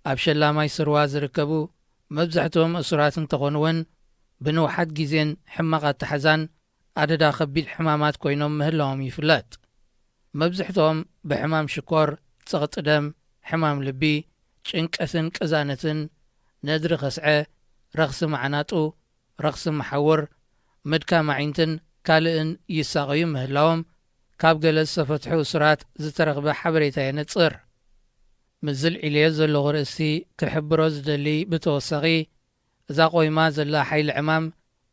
ኣብ ሸላ ማይ ስርዋ ዝርከቡ መብዛሕትኦም እሱራት እንተኾኑ እውን ብንውሓት ግዜን ሕማቕ ኣተሓዛን ኣደዳ ከቢድ ሕማማት ኮይኖም ምህላዎም ይፍለጥ። መብዝሕትኦም ብሕማም ሽኮር፣ ጸቕጢ ደም፣ ሕማም ልቢ፣ ጭንቀትን ቅዛነትን፣ ነድሪ ከስዐ፣ ረኽሲ ማዕናጡ፣ ረኽሲ መሓውር፣ ምድካም ኣዒንትን ካልእን ይሳቐዩ ምህላዎም ካብ ገለ ዝተፈትሑ እሱራት ዝተረኽበ ሓበሬታ የነጽር። ምዝል ዒልዮ ዘለኹ ርእስቲ ክሕብሮ ዝደሊ ብተወሳኺ እዛ ቆይማ ዘላ ሓይሊ ዕማም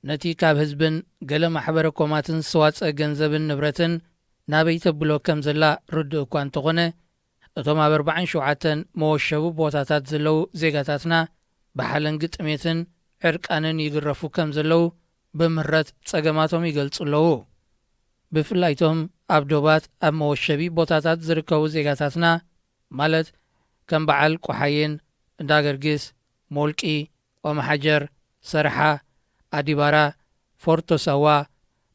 ነቲ ካብ ህዝብን ገለ ማሕበረ ኮማትን ዝተዋጸ ገንዘብን ንብረትን ናበይ ተብሎ ከም ዘላ ርዱእ እኳ እንተኾነ፣ እቶም ኣብ ኣርባዓን ሸውዓተን መወሸቢ ቦታታት ዘለዉ ዜጋታትና ብሓለንጊ ጥሜትን ዕርቃንን ይግረፉ ከም ዘለዉ ብምህረት ጸገማቶም ይገልጹ ኣለዉ። ብፍላይ እቶም ኣብ ዶባት ኣብ መወሸቢ ቦታታት ዝርከቡ ዜጋታትና፣ ማለት ከም በዓል ቆሓይን፣ እንዳገርጊስ፣ ሞልቂ፣ ኦምሓጀር፣ ሰርሓ፣ ኣዲባራ፣ ፎርቶ ሳዋ፣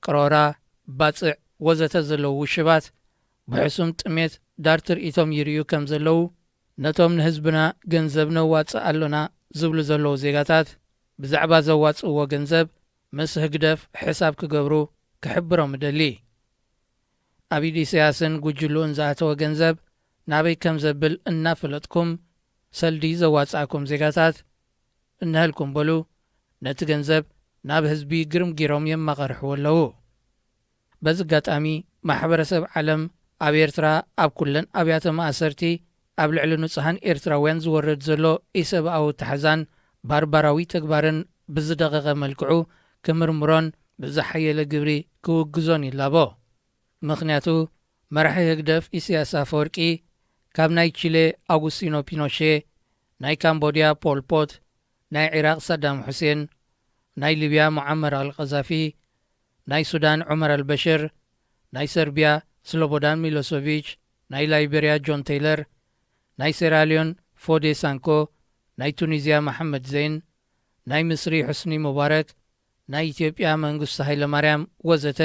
ቅሮራ፣ ባጽዕ ወዘተ ዘለዉ ውሽባት ብሕሱም ጥሜት ዳር ትርኢቶም ይርእዩ ከም ዘለዉ፣ ነቶም ንህዝብና ገንዘብ ነዋጽእ ኣሎና ዝብሉ ዘለዉ ዜጋታት ብዛዕባ ዘዋጽእዎ ገንዘብ ምስ ህግደፍ ሕሳብ ክገብሩ ክሕብሮም እደሊ። ኣብ ኢድ ኢሳያስን ጉጅልኡን ዝኣተወ ገንዘብ ናበይ ከም ዘብል እናፈለጥኩም ሰልዲ ዘዋጻእኩም ዜጋታት እንሀልኩም በሉ፣ ነቲ ገንዘብ ናብ ህዝቢ ግርምጊሮም የማቐርሕዎ ኣለዉ። በዚ ኣጋጣሚ ማሕበረሰብ ዓለም ኣብ ኤርትራ ኣብ ኩለን ኣብያተ ማእሰርቲ ኣብ ልዕሊ ንጹሃን ኤርትራውያን ዝወርድ ዘሎ ኢሰብኣዊ ኣተሓዛን ባርባራዊ ተግባርን ብዝደቐቐ መልክዑ ክምርምሮን ብዝሓየለ ግብሪ ክውግዞን ይላቦ። ምኽንያቱ መራሒ ህግደፍ ኢሳያስ ኣፈወርቂ ካብ ናይ ቺሌ ኣውጉስቲኖ ፒኖሼ፣ ናይ ካምቦድያ ፖል ፖት፣ ናይ ዒራቕ ሳዳም ሑሴን፣ ናይ ሊብያ ሙዓመር ኣልቀዛፊ፣ ናይ ሱዳን ዑመር ኣልበሽር፣ ናይ ሰርቢያ ስሎቦዳን ሚሎሶቪች፣ ናይ ላይቤርያ ጆን ቴይለር፣ ናይ ሴራልዮን ፎዴ ሳንኮ፣ ናይ ቱኒዝያ መሓመድ ዘይን፣ ናይ ምስሪ ሑስኒ ሙባረክ፣ ናይ ኢትዮጵያ መንግስቱ ሃይለማርያም ወዘተ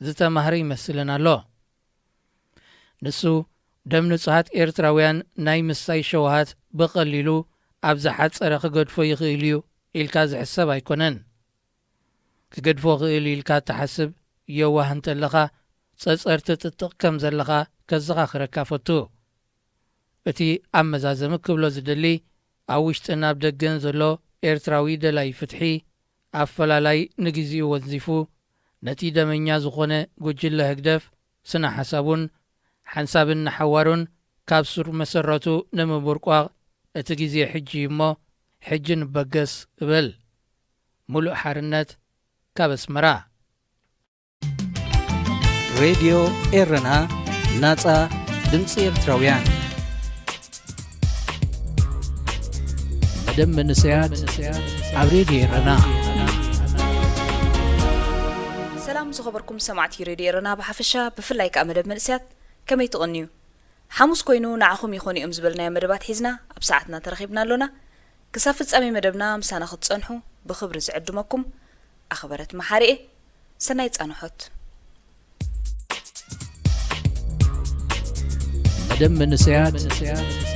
ዝተማህረ ይመስልን ኣሎ። ንሱ ደም ንጹሃት ኤርትራውያን ናይ ምስታይ ሸውሃት ብቐሊሉ ኣብ ዝሓጸረ ክገድፎ ይኽእል እዩ ኢልካ ዝሕሰብ ኣይኮነን። ክገድፎ ክእል ኢልካ እትሓስብ የዋህ እንተለኻ፣ ጸጸር ትጥጥቕ ከም ዘለኻ ከዘኻኽረካ ፈቱ። እቲ ኣብ መዛዘሚ ክብሎ ዝደሊ፣ ኣብ ውሽጥን ኣብ ደገን ዘሎ ኤርትራዊ ደላይ ፍትሒ፣ ኣፈላላይ ንግዚኡ ወንዚፉ፣ ነቲ ደመኛ ዝኾነ ጉጅለ ህግደፍ ስነ ሓሳቡን ሓንሳብን ንሓዋሩን ካብ ሱር መሰረቱ ንምቡርቋቕ እቲ ግዜ ሕጂ እዩ እሞ፣ ሕጂ ንበገስ እብል። ሙሉእ ሓርነት ካብ ኣስመራ። ሬድዮ ኤረና፣ ናጻ ድምጺ ኤርትራውያን። መደብ መንእሰያት ኣብ ሬድዮ ኤረና። ሰላም ዝኸበርኩም ሰማዕቲ ሬድዮ ኤረና ብሓፈሻ፣ ብፍላይ ከኣ መደብ መንእሰያት ከመይ ትቕንዩ? ሓሙስ ኮይኑ ንዓኹም ይኾኑ እዮም ዝበልናዮ መደባት ሒዝና ኣብ ሰዓትና ተረኺብና ኣሎና። ክሳብ ፍጻሜ መደብና ምሳና ክትጸንሑ ብኽብሪ ዝዕድመኩም ኣኽበረት መሓሪ እየ። ሰናይ ጻንሖት። መደብ መንእሰያት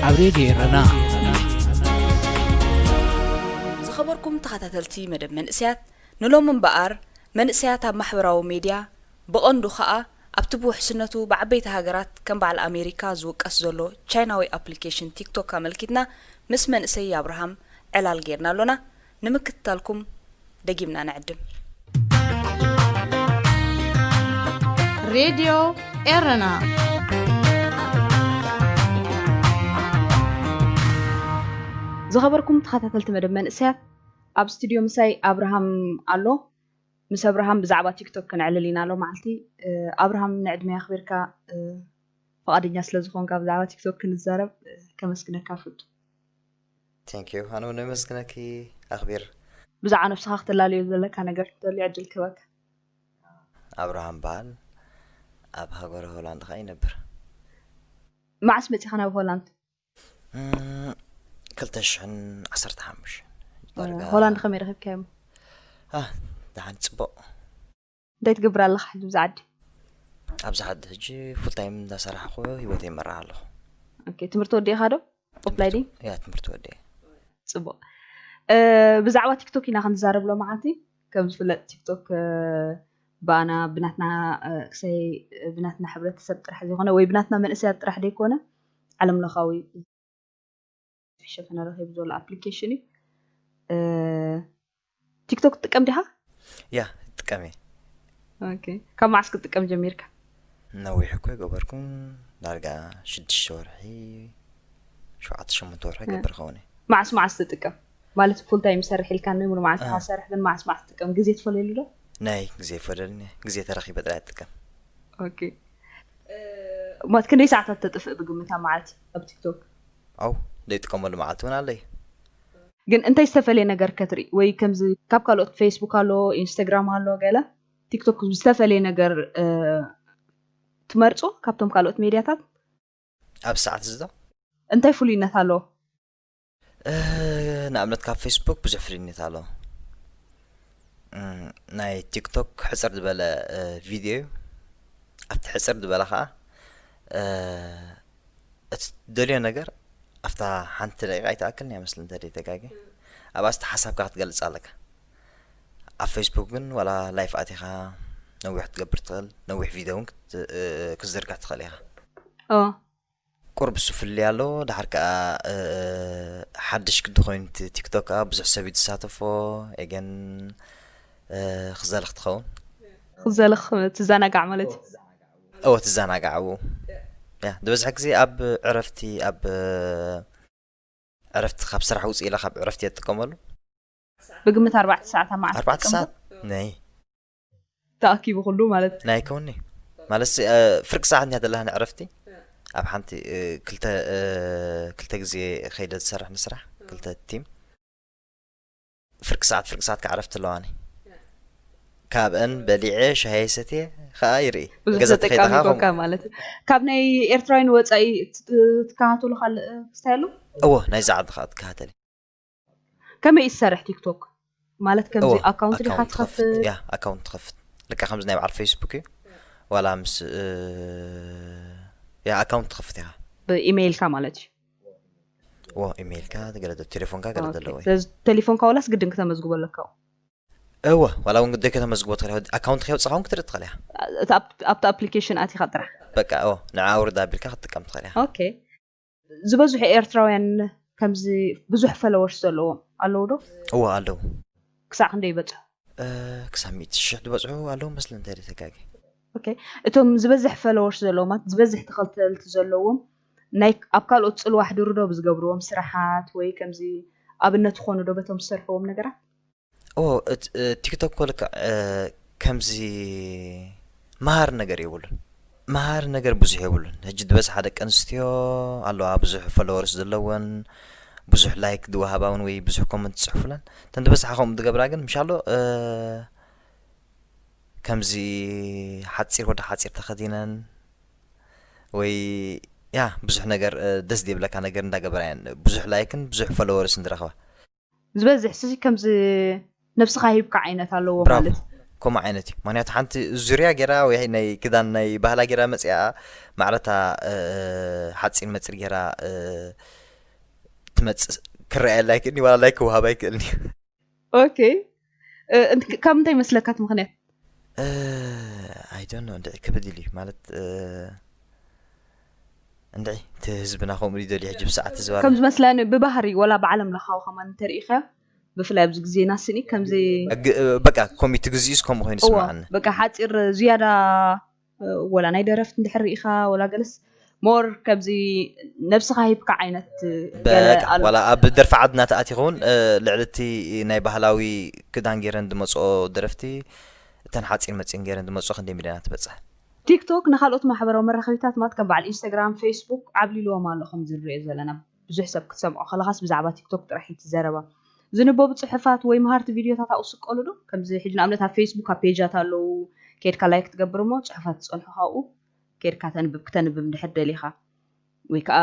ኣብ ሬድዮ ኤረና። ዝኸበርኩም ተኸታተልቲ መደብ መንእሰያት፣ ንሎሚ እምበኣር መንእሰያት ኣብ ማሕበራዊ ሜድያ፣ ብቐንዱ ኸኣ ኣብቲ ብውሕስነቱ ብዓበይቲ ሃገራት ከም በዓል ኣሜሪካ ዝውቀስ ዘሎ ቻይናዊ ኣፕሊኬሽን ቲክቶክ ኣመልኪትና ምስ መንእሰይ ኣብርሃም ዕላል ጌርና ኣሎና። ንምክትታልኩም ደጊምና ንዕድም። ሬድዮ ኤረና። ዝኸበርኩም ተኸታተልቲ መደብ መንእሰያት፣ ኣብ ስቱድዮ ምሳይ ኣብርሃም ኣሎ። ምስ ኣብርሃም ብዛዕባ ቲክቶክ ክነዕልል ኢና ሎመዓልቲ። እ፣ ኣብርሃም፣ ንዕድመይ ኣኽቢርካ፣ እ፣ ፍቓደኛ ስለ ዝኾንካ ብዛዕባ ቲክቶክ ክንዛረብ፣ እ፣ ከመስግነካ እፈቱ። Thank you። ኣነ እውን የመስግነኪ ኣኽቢር። ብዛዕባ ነብስኻ ክተላልዮ ዘለካ ነገር ክትደልዮ ዕድል ክህበካ። ኣብርሃም በዓል፣ ኣብ ሃገረ ሆላንድ ኸኣ ይነብር። መዓስ መጺኻ ናብ ሆላንድ? እም፣ ክልተ ሽሕን ዓሰርተ ሓሙሽተን። ዳርጋ ሆላንድ ከመይ ረኺብካዮ? አ፣ ደሓን፣ ጽቡቕ። እንታይ ትገብር ኣለኻ ሕጂ ብዛ ዓዲ? ኣብዚ ዓዲ ሕጂ ፉል ታይም እንዳሰራሕኩ ህይወተይ ይመርሕ ኣለኹ። ኦኬ፣ ትምህርቲ ወዲእኻ ዶ? ኦፍላይን ድዩ? ያ፣ ትምህርቲ ወዲኤ። ጽቡቕ። እ፣ ብዛዕባ ቲክቶክ ኢና ክንዛረብ ሎመዓልቲ። ከም ዝፍለጥ ቲክቶክ፣ እ፣ ብኣና፣ ብናትና፣ እ፣ ክሳይ፣ እ፣ ብናትና ሕብረተሰብ ጥራሕ ዘይኮነ ወይ ብናትና መንእሰያት ጥራሕ ዘይኮነ ዓለም ለኻዊ ሸፈነ ረኺቡ ዘሎ ኣፕሊኬሽን እዩ። እ፣ ቲክቶክ ትጥቀም ዲኻ? ያ፣ እጥቀም እየ። ኦኬ። ካብ መዓስ ክትጥቀም ጀሚርካ? ነዊሕ እኮ ኣይገበርኩን። ዳርጋ ሽዱሽተ ወርሒ፣ ሸውዓተ ሸሞንተ ወርሒ እ። ይገብር ኸውን እየ። መዓስ መዓስ ትጥቀም? ማለት ፉል ታይም ይሰርሕ ኢልካ ን ሙሉ መዓልቲ እ። ትሰርሕ ግን መዓስ መዓስ ትጥቀም ግዜ ትፈልየሉ ዶ? ናይ ግዜ ይፈለልኒ፣ ግዜ ተረኺበ ጥራይ እጥቀም። ኦኬ። ማለት ክንደይ ሰዓታት ተጥፍእ ብግምት ኣብ መዓልቲ ኣብ ቲክቶክ? ኣው ዘይጥቀመሉ መዓልቲ እውን ኣለይ። ግን እንታይ ዝተፈለየ ነገር ከትርኢ ወይ ከምዚ ካብ ካልኦት ፌስቡክ ኣሎ ኢንስታግራም ኣሎ ገለ ቲክቶክ ዝተፈለየ ነገር እ፣ ትመርጾ ካብቶም ካልኦት ሜድያታት? ኣብ ሰዓት እዚ ዶ እንታይ ፍሉይነት ኣለዎ? እ፣ ንኣብነት ካብ ፌስቡክ ብዙሕ ፍልይነት ኣሎ። እም፣ ናይ ቲክቶክ ሕፅር ዝበለ እ፣ ቪድዮ እዩ። ኣብቲ ሕፅር ዝበለ ከዓ እ፣ እቲ ደልዮ ነገር ኣብታ ሓንቲ ደቂቃ ኣይትኣክልን እያ መስል እንተ ተጋጊ ኣብኣ ስቲ ሓሳብካ ክትገልፅ ኣለካ። ኣብ ፌስቡክ ግን ዋላ ላይፍ ኣቲኻ ነዊሕ ክትገብር ትኽእል፣ ነዊሕ ቪድዮ እውን ክት- እ፣ ክትዝርግሕ ትኽእል ኢኻ። ኦ ቁርብ እሱ ፍልይ ኣሎ። ድሓር ከዓ እ፣ ሓድሽ ግዲ ኮይኑ እቲ ቲክቶክ ከዓ ብዙሕ ሰብ እዩ ዝሳተፎ። ኤገን እ፣ ክዘልኽ ትኸውን ክዘልኽ ትዘናጋዕ ማለት እዩ። እዎ ትዘናጋዕ ኣብኡ። ያ ዝበዝሐ ግዜ ኣብ ዕረፍቲ ኣብ እ፣ ዕረፍቲ ካብ ስራሕ ውፅእ ኢለ ካብ ዕረፍቲ እየ ትጥቀመሉ። ብግምት ኣርባዕተ ሰዓት ኣብ መዓልቲ ኣርባዕተ ትጥቀም ሰዓት ናይ ተኣኪቡ ኩሉ ማለት ናይ ከውኒ ማለት ሲ- እ፣ ፍርቂ ሰዓት እንያ ዘለሃ ንዕረፍቲ ኣብ ሓንቲ እ፣ ክልተ እ፣ ክልተ ግዜ ከይደ ዝሰርሕ ንስራሕ ክልተ ቲም ፍርቂ ሰዓት ፍርቂ ሰዓት ክዓረፍቲ ኣለዋኒ። ካብአን በሊዐ ሻሂ ሰትየ ከዓ ይርኢ ብዙሕ ገዛ ተጠቃሚ ተኸይድኻ ኮንካ ማለት እዩ። ካብ ናይ ኤርትራውያን ወፃኢ ት- ትከታተሎ ካልእ ክስታይ ኣሎ? እዎ ናይዚ ዓዲ ከዓ ትከታተል። ከመይ እዩ ዝሰርሕ ቲክቶክ? ማለት ከምዚ እዎ ኣካውንት ዲኻ ኣካውንት ትኸፍት ትኸፍት? ያ ኣካውንት ትኸፍት ልካ ከምዚ ናይ በዓል ፌስቡክ እዩ ዋላ ምስ እ፣ ያ ኣካውንት ትኸፍት ኢኻ ብኢሜይልካ ማለት እዩ። እዎ ኢሜይልካ ገለ ደ- ቴሌፎንካ ገለ ኦኬ። ዘለዎ እዩ። ስለዚ ቴሌፎንካ ዋላስ ግድን ክተመዝግቦ ኣለካ? እወ ዋላ እውን ግደይ ከተመዝግቦ ትኽእል ኢኻ። ኣካውንት ከየውፅኻ እውን ክትርኢ ትኽእል ኢኻ። እቲ ኣብቲ ኣብቲ ኣፕሊኬሽን ኣቲኻ ጥራሕ። በቃ እዎ ንዓ ኣውርድ ኣቢልካ ክትጥቀም ትኽእል ኢኻ። ኦኬ። ዝበዝሑ ኤርትራውያን ከምዚ ብዙሕ ፈለወርስ ዘለዎም ኣለዉ ዶ? እዎ ኣለዉ። ክሳዕ ክንደይ ይበጽሑ? እ፣ ክሳብ ሚእቲ ሽሕ ዝበፅሑ ኣለዉ መስለኒ እንተ ተጋጊ። ኦኬ። እቶም ዝበዝሕ ፈለወርስ ዘለዎም ማለት ዝበዝሕ ተኸተልቲ ዘለዎም ናይ ኣብ ካልኦት ጽልዋ ኣሕድሩ ዶ ብዝገብርዎም ስራሓት ወይ ከምዚ ኣብነት ትኾኑ ዶ በቶም ዝሰርሕዎም ነገራት? ኦ እት- እ፣ ቲክቶክ እኮ ልክዕ እ፣ ከምዚ መሃሪ ነገር የብሉን። መሃሪ ነገር ብዙሕ የብሉን። ሕጂ ዝበዝሓ ደቂ ኣንስትዮ ኣለዋ ብዙሕ ፎሎወርስ ዘለወን ብዙሕ ላይክ ዝወሃባ እውን ወይ ብዙሕ ኮመንት ዝፅሕፉለን እተን ዝበዝሓ ከምኡ ዝገብራ ግን ምሻሎ እ፣ ከምዚ ሓፂር ወደ ሓፂር ተኸዲነን ወይ ያ ብዙሕ ነገር እ፣ ደስ ዘይብለካ ነገር እንዳገበራ እየን ብዙሕ ላይክን ብዙሕ ፎሎወርስን ዝረኽባ። ዝበዝሕ ሲ ከምዚ ነብስኻ ሂብካ ዓይነት ኣለዎ ብራቮ ማለት ከምኡ ዓይነት እዩ። ምክንያቱ ሓንቲ ዙርያ ገይራ ወይ ናይ ክዳን ናይ ባህላ ገይራ መፅኣ ማዕረታ እ፣ ሓፂር መፂር ገይራ እ፣ ትመፅእ ክረኣየላ ኣይክእልኒ ዋላ ላይክ ክወሃብ ኣይክእልኒ። ኦኬ። እ፣ እንት- ካብ ምንታይ መስለካ እቲ ምኽንያት? ኣይዶኖ እንድዒ ክብድ ኢሉ እዩ ማለት እ፣ እንድዒ እቲ ህዝብና ከምኡ ይደልዩ ሕጂ ብሰዓት ህዝባ ከም ዝመስለኒ ብባህሪ ወላ ብዓለም ለኻዊ ከማን እንተርኢኻዮ ብፍላይ ኣብዚ ግዜና ስኒ ከምዚ ግ- በቃ ኮሚቲ ግዜኡስ ከምኡ ኮይኑ እዎ ይስምዓኒ። በቃ ሓፂር ዝያዳ እ፣ ወላ ናይ ደረፍቲ እንድሕር ርኢኻ ወላ ገለስ ሞር ከምዚ ነብስኻ ሂብካ ዓይነት እ፣ ገለ በቃ ኣሎ። ዋላ ኣብ ደርፊ ዓድና ተኣቲኹ እውን እ፣ ልዕሊ እቲ ናይ ባህላዊ ክዳን ገይረን ዝመፅኦ ደረፍቲ እተን ሓፂር መፂን ገይረን ዝመፅኦ ክንደይ ሚልዮናት ትበፅሕ። ቲክቶክ ንካልኦት ማሕበራዊ መራኸቢታት ማለት ከም በዓል ኢንስታግራም፣ ፌስቡክ ዓብሊልዎም ኣሎ ከምዚ ንሪኦ ዘለና። ብዙሕ ሰብ ክትሰምዖ ከለኻስ ብዛዕባ ቲክቶክ ጥራሕ እዩ እቲ ዘረባ። ዝንበቡ ጽሑፋት ወይ መሃርቲ ቪድዮታት ኣብኡ ስቀሉ ዶ? ከምዚ ሕጂ ንኣብነት ኣብ ፌስቡክ ኣብ ፔጃት ኣለዉ፣ ኬድካ ላይክ ትገብር እሞ ጽሑፋት ትጸንሑ ካብኡ ኬድካ ተንብብ፣ ክተንብብ እንድሕር ደሊኻ። ወይ ከዓ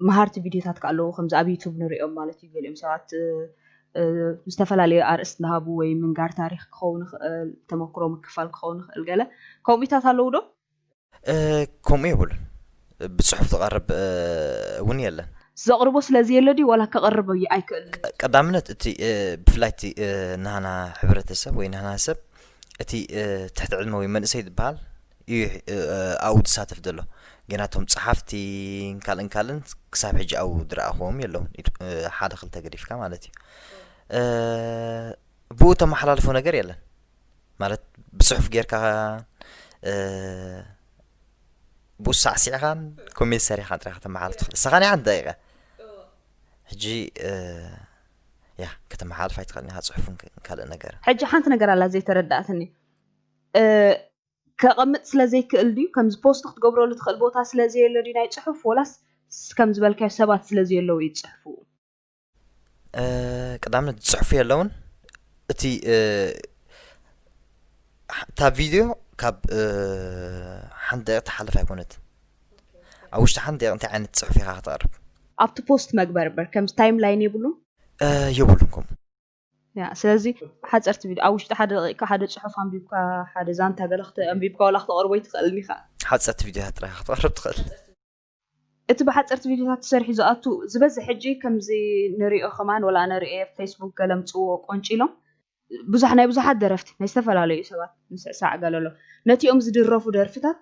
መሃርቲ ቪድዮታት ከ ኣለዉ፣ ከምዚ ኣብ ዩቱብ ንሪኦም ማለት እዩ። ገሊኦም ሰባት እ፣ እ፣ ዝተፈላለዩ ኣርእስቲ ዝሃቡ ወይ ምንጋር ታሪኽ ክኸውን ይኽእል፣ ተመክሮ ምክፋል ክኸውን ይኽእል ገለ። ከምኡታት ኣለዉ ዶ? እ፣ ከምኡ የብሉን። ብፅሑፍ ዝቐርብ እ፣ እውን የለን። ዘቕርቦ ስለዚ የለ ድዩ ዋላ ከቕርብ ኣይ- ኣይክእልን? ቀ- ቀዳምነት እቲ እ፣ ብፍላይ እቲ እ፣ ናህና ሕብረተሰብ ወይ ናህና ሰብ እቲ እ፣ ትሕቲ ዕድመ ወይ መንእሰይ ዝበሃል እዩ እ፣ ኣብኡ ዝሳተፍ ዘሎ። ገና እቶም ፀሓፍቲ ካልእን ካልእን ክሳብ ሕጂ ኣብኡ ዝረኣኽዎም የለውን። ኢድ- እ፣ ሓደ ክልተ ገዲፍካ ማለት እዩ። እ፣ ብኡ ተመሓላልፎ ነገር የለን። ማለት ብፅሑፍ ጌርካ እ፣ ብኡ ሳዕሲዕኻን ኮሜንት ሰሪሕኻን ጥራይ ከተመሓላልፍ ትኽእል። ንስኻ ናይ ሓንቲ ደቂቃ ሕጂ እ፣ ያ፣ ከተመሓላልፍ ኣይትኽእልን ኢኻ፣ ጽሑፍን ክ-፣ ካልእ ነገር። ሕጂ ሓንቲ ነገር ኣላ ዘይተረዳእትኒ። እ፣ ከቐምጥ ስለ ዘይክእል ድዩ? ከምዚ ፖስት ክትገብረሉ ትኽእል ቦታ ስለ ዘየሎ ድዩ ናይ ጽሑፍ፣ ወላስ ስ-፣ ከም ዝበልካዮ ሰባት ስለ ዘየለዉ እዩ ዝጽሕፉ? እ፣ ቀዳምነት ዝጽሕፉ የለውን። እቲ፣ እ፣ ሕ-፣ እታ ቪድዮ ካብ፣ እ፣ ሓንቲ ደቂቕ ትሓልፍ ኣይኮነትን። ኣብ ውሽጢ ሓንቲ ደቂቕ እንታይ ዓይነት ጽሑፍ ኢኻ ከተቕርብ? ኣብቲ ፖስት መግበር እምበር ከምዚ ታይም ላይን የብሉን? እ፣ የብሉን ከምኡ። ያ፣ ስለዚ ሓፀርቲ ቪድዮ ኣብ ውሽጢ ሓደ ደቂቃ ሓደ ጽሑፍ ኣንቢብካ፣ ሓደ ዛንታ ገለ ክተ-፣ ኣንቢብካ ዋላ ክተቕርቦ ይትኽእልን ኢኻ። ሓፀርቲ ቪድዮታት ጥራይ ኢኻ ከተቕርብ ትኽእል። እቲ ብሓፀርቲ ቪድዮታት ተሰሪሑ ዝኣቱ ዝበዝሕ ሕጂ ከምዚ ንሪኦ ከማን ወላ ንሪኦ ፌስቡክ ገለ ምፅዎ ቆንጪሎም ብዙሕ ናይ ብዙሓት ደረፍቲ ናይ ዝተፈላለዩ ሰባት ምስዕሳዕ ገለ ኣሎ። ነቲኦም ዝድረፉ ደርፍታት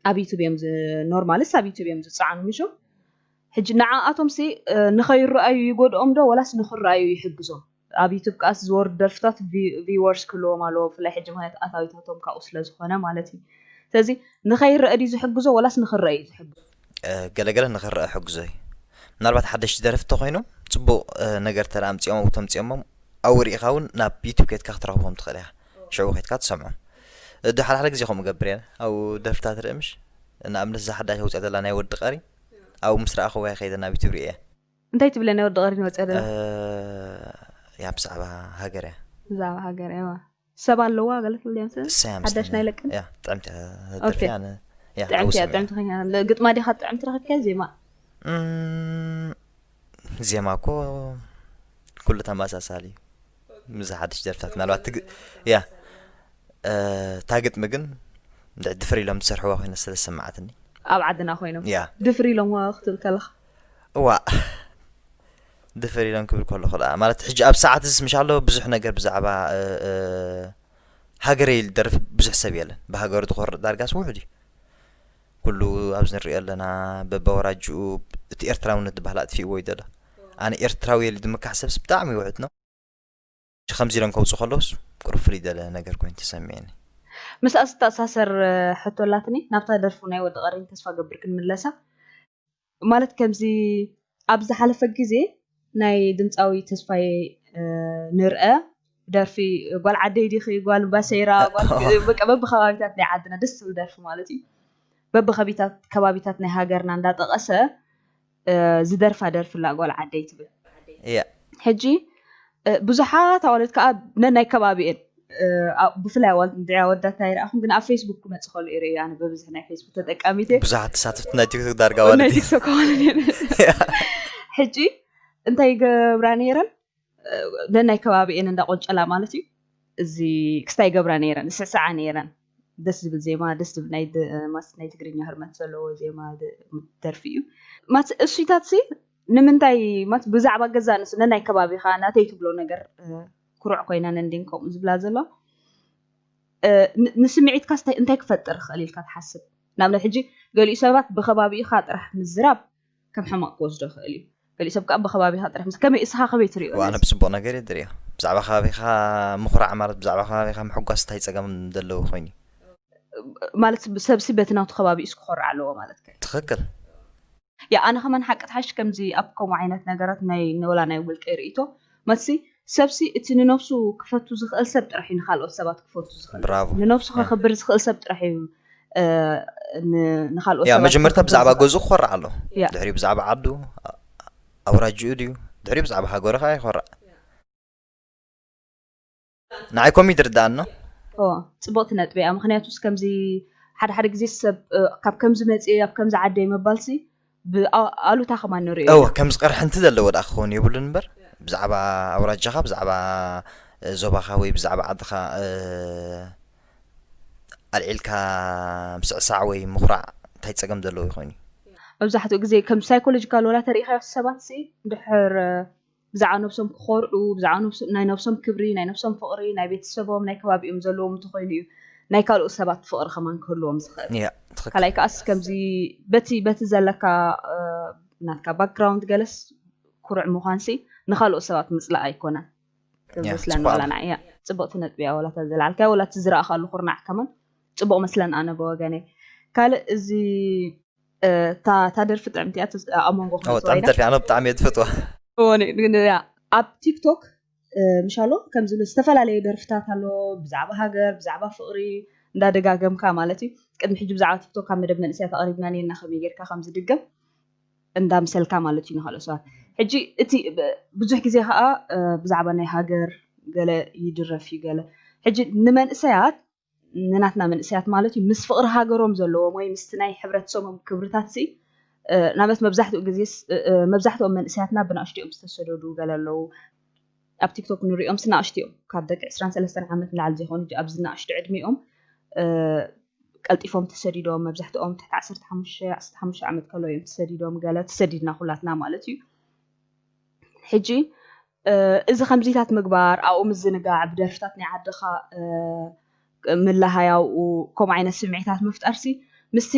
ኣብ ዩቱብ እዮም ዝ-፣ ኖርማልስ ኣብ ዩቱብ እዮም ዝፀዓኑ ምሹ። ሕጂ ንዓኣቶም ሲ፣ እ፣ ንኸይረኣዩ ይጎድኦም ዶ ወላስ ንኽረኣዩ ይሕግዞም? ኣብ ዩቱብ ከኣስ ዝወርዱ ደርፍታት ቪ-፣ ቪወርስ ክህልዎም ኣለዎ፣ ብፍላይ ሕጂ ምኽንያት ኣታዊታቶም ካብኡ ስለ ዝኾነ ማለት እዩ። ስለዚ ንኸይረአ ድዩ ዝሕግዞ ወላስ ንኽረአ እዩ ዝሕግዞ? እ፣ ገለገለ ንኽረአ ሕግዞ እዩ። ምናልባት ሓደሽቲ ደረፍቲ ተኾይኖም ጽቡቕ፣ እ፣ ነገር ተደኣ ኣምጺኦም ኣብኡ ተምጺኦሞም ኣብኡ ርኢኻ እውን ናብ ዩቱብ ከይድካ ክትረኽቦም ትኽእል ኢኻ። ሽዑ ከይድካ ትሰምዖም። እ፣ ዶ ሓደ ሓደ ግዜ ከምኡ ገብር እየ። ኣብኡ ደርፍታት ርኢ ምሽ? ንኣብነት እዛ ሓዳሽ ኣውፅኣ ዘላ ናይ ወዲ ቀሪ ኣብኡ ምስ ረኣኽዎ እየ ከይደ ናብ ዩቱብ ርእየ። እንታይ ትብለ ናይ ወዲ ቀሪ ንወፅኣ ዘላ? እ፣ ያ ብዛዕባ ሃገር እያ። ብዛዕባ ሃገር እያ። ሰብ ኣለዋ ገለ ትብል እያ መሰለኒ። እሳ እያ ሓዳሽ መስለኒ። ናይ ለቅን? ያ፣ ጥዕምቲ እያ እዛ ደርፊ፣ ኦኬ። ኣነ፣ ያ፣ ጥዕምቲ እያ፣ ኣብኡ ሰሚዐ። ጥዕምቲ ኮይና። ግጥማ ዲኻ ጥዕምቲ ረኺብካያ ዜማ? እም፣ ዜማ እኮ ኩሉ ተመሳሳሊ እዩ። ምስ ሓድሽ ደርፍታት ምናልባት ትግ-፣ ያ፣ እ፣ እታ ግጥሚ ግን እንድዒ ድፍር ኢሎም ዝሰርሕዋ ኮይና ስለ ዝሰማዓትኒ። ኣብ ዓድና ኮይኖም። ያ። ድፍር ኢሎም ክትብል ከለኻ? እዋ። ድፍር ኢሎም ክብል ከለኹ ደኣ፣ ማለት ሕጂ ኣብ ሰዓት እዚ ምሽ ኣሎ ብዙሕ ነገር ብዛዕባ፣ እ፣ እ፣ ሃገረይ ዝደርፍ ብዙሕ ሰብ የለን። ብሃገሩ ዝኮርዕ ዳርጋስ ውሑድ እዩ። ኩሉ ኣብዚ ንሪኦ ኣለና፣ በበወራጅኡ እቲ ኤርትራውነት ዝበሃል ኣጥፊእዎ እዩ ዘሎ። ኣነ ኤርትራዊ የሉ ዝምካሕ ሰብስ ብጣዕሚ ውሑድ ነው። ከምዚ ኢሎም ከውፁ ከለውስ ቁሩብ ፍልይ ዝበለ ነገር ኮይኑ ተሰሚዕኒ። ምስኣ ዝተኣሳሰር ሕቶ ኣላትኒ፣ ናብታ ደርፉ ናይ ወዲ ቀሪን ተስፋ ገብር ክንምለሳ። ማለት ከምዚ ኣብ ዝሓለፈ ግዜ ናይ ድምፃዊ ተስፋዬ፣ እ፣ ንርአ ደርፊ ጓል ዓደይ ዲኺ ጓል ባሰይራ ጓል፣ በቃ በብከባቢታት ናይ ዓድና ደስ ዝብል ደርፊ ማለት እዩ። በብከቢታት ከባቢታት ናይ ሃገርና እንዳጠቐሰ፣ እ፣ ዝደርፋ ደርፊ ኣላ ጓል ዓደይ ትብል። እያ። ሕጂ፣ እ፣ ብዙሓት ኣዋልድ ከዓ ነናይ ከባቢኤን፣ እ፣ ኣ-፣ ብፍላይ ኣዋልድ እንድዒ ኣወዳት ኣይረኣኹን፣ ግን ኣብ ፌስቡክ ክመፅእ ከሎ ይርኢ ኣነ በብዝሒ ናይ ፌስቡክ ተጠቃሚት እየ። ብዙሓት ተሳተፍቲ ናይ ቲክቶክ ዳርጋ ናይ ኣዋልድ ቲክቶክ ኣዋልድ እየን። እያ። ሕጂ እንታይ ይገብራ ነይረን? እ፣ ነናይ ከባቢኤን እንዳቆንጨላ ማለት እዩ። እዚ ክስታይ ይገብራ ነይረን፣ ይስዕስዓ ነይረን። ደስ ዝብል ዜማ፣ ደስ ዝብል ናይ ድ-፣ ማስ-፣ ናይ ትግርኛ ህርመት ዘለዎ ዜማ ድ-፣ ደርፊ እዩ። ማት እሱይታት ሲ ንምንታይ ማት ብዛዕባ ገዛ ንሱ ነናይ ከባቢኻ ናተይ ትብሎ ነገር፣ እ፣ ኩሩዕ ኮይነን እንዲን ከምኡ ዝብላ ዘሎ፣ እ፣ ን-፣ ንስምዒትካ እንታይ፣ እንታይ ክፈጥር ይኽእል ኢልካ ትሓስብ? ንኣብነት ሕጂ ገሊኡ ሰባት ብከባቢኻ ጥራሕ ምዝራብ ከም ሕማቕ ክወስዶ ይኽእል እዩ። ገሊኡ ሰብ ከዓ ብከባቢኻ ጥራሕ ምስ-፣ ከመይ እስኻ ከመይ ትሪኦ ኣነ ነዚ? ብፅቡቕ ነገር እየ ዝሪኦ። ብዛዕባ ከባቢኻ ምኹራዕ ማለት ብዛዕባ ከባቢኻ ምሕጓስ እንታይ ፀገም ዘለዎ ኮይኑ እዩ? ማለት ሰብሲ በቲ ናቱ ከባቢ እስ ክኾርዕ ኣለዎ ማለት ከ? ትኽክል። ያ ኣነ ከማን ሓቂ ትሓሽ ከምዚ ኣብ ከምኡ ዓይነት ነገራት ናይ ንወላ ናይ ውልቀ ርእይቶ መሲ ሰብሲ እቲ ንነብሱ ክፈቱ ዝኽእል ሰብ ጥራሕ እዩ ንኻልኦት ሰባት ክፈቱ ዝኽእል። ብራቮ። ንነብሱ ያ። ከኽብር ዝኽእል ሰብ ጥራሕ እዩ፣ እ፣ ን-፣ ንኻልኦት ያ ሰባት መጀመርታ ከኽብር ብዛዕባ ዝኽእል። ገዝኡ ክኾርዕ ኣለዎ። ያ። ድሕሪኡ ብዛዕባ ዓዱ፣ ኣውራጅኡ ድዩ? ድሕሪኡ ብዛዕባ ሃገሩ ከዓ ይኾርዕ። ንዓይ ኮሚድ ርዳኣኖ። ኦ፣ ጽቡቕቲ ነጥቢ እያ። ምኽንያቱስ ከምዚ ሓደ ሓደ ግዜ ሰብ፣ እ፣ ካብ ከምዚ መጽየ፣ ኣብ ከምዚ ዓደይ ምባልሲ ብኣሉታ ከማን ንሪኦ እወ ኢና። ከም ዝቐርሕንቲ ዘለዎ ደኣ ክኸውን የብሉን እምበር ብዛዕባ ኣውራጃኻ ብዛዕባ እ፣ ዞባኻ ወይ ብዛዕባ ዓድኻ እ፣ ኣልዒልካ ምስዕሳዕ ወይ ምኹራዕ እንታይ ፀገም ዘለዎ ይኾን እዩ? መብዛሕትኡ ግዜ ከም ሳይኮሎጂካል ወላ ተሪኢኻዮ ሰባት ሲ ድሕር ብዛዕባ ነብሶም ክኾርዑ ብዛዕባ ነብሶ- ናይ ነብሶም ክብሪ ናይ ነብሶም ፍቕሪ ናይ ቤተሰቦም ናይ ከባቢኦም ዘለዎም እንተኮይኑ እዩ ናይ ካልኦት ሰባት ፍቕሪ ከማን ክህልዎም ዝኽእል። ያ ትኽክል። ካልኣይ ከኣስ ከምዚ በቲ በቲ ዘለካ እ፣ ናትካ ባክግራውንድ ገለስ ኩሩዕ ምዃንሲ ንኻልኦት ሰባት ምፅላእ ኣይኮነን። ያ፣ ተመስለን ጽቡቕ ዋላ ኣሎ። ንዓይ እያ ጽብቕቲ ነጥቢ እያ ዋላ እታ ዘልዓልካያ ዋላ እቲ ዝረኣኻሉ ኩርናዕ ከማን ጽቡቕ መስለን ኣነ ብወገነይ። ካልእ እዚ እ፣ እታ እታ ደርፊ ጥዕምቲ እያ ትስ- ኣብ መንጎ ኦ፣ ክነፅዋ ጥዕምቲ ኢና። ደርፊ፣ ኣነ ብጣዕሚ እየ ዝፈትዋ። እወ፣ ን- ን- ያ፣ ኣብ ቲክቶክ ምሻሎ ከምዚ ዝተፈላለዩ ደርፍታት ኣሎ፣ ብዛዕባ ሃገር፣ ብዛዕባ ፍቕሪ እንዳደጋገምካ ማለት እዩ። ቅድሚ ሕጂ ብዛዕባ ቲክቶክ ካብ መደብ መንእሰያት ኣቕሪብና ኔና፣ ከመይ ጌርካ ከም ዝድገም እንዳምሰልካ ማለት እዩ ንኻልኦ ሰባት። ሕጂ እቲ ብዙሕ ግዜ ከዓ ብዛዕባ ናይ ሃገር ገለ ይድረፍ እዩ ገለ። ሕጂ ንመንእሰያት፣ ንናትና መንእሰያት ማለት እዩ፣ ምስ ፍቕሪ ሃገሮም ዘለዎም ወይ ምስቲ ናይ ሕብረተሰቦም ክብርታት ሲ፣ ንኣብነት መብዛሕትኡ ግዜ መብዛሕትኦም መንእሰያትና ብናእሽትኦም ዝተሰደዱ ገለ ኣለዉ። ኣብ ቲክቶክ ንሪኦም ሲ ናእሽትኦም ካብ ደቂ ዕስራን ሰለስተን ዓመት ንላዕሊ ዘይኮኑ፣ ኣብዚ ናእሽቱ ዕድሚኦም ቀልጢፎም ተሰዲዶም፣ መብዛሕትኦም ትሕቲ ዓሰርተ ሓሙሽተ ዓሰርተ ሓሙሽተ ዓመት ከለዉ እዮም ተሰዲዶም። ገለ ተሰዲድና ኩላትና ማለት እዩ። ሕጂ እዚ ከምዚታት ምግባር፣ ኣብኡ ምዝንጋዕ፣ ብደርፍታት ናይ ዓድኻ ምልሃይ፣ ኣብኡ ከምኡ ዓይነት ስምዒታት ምፍጣር ሲ ምስቲ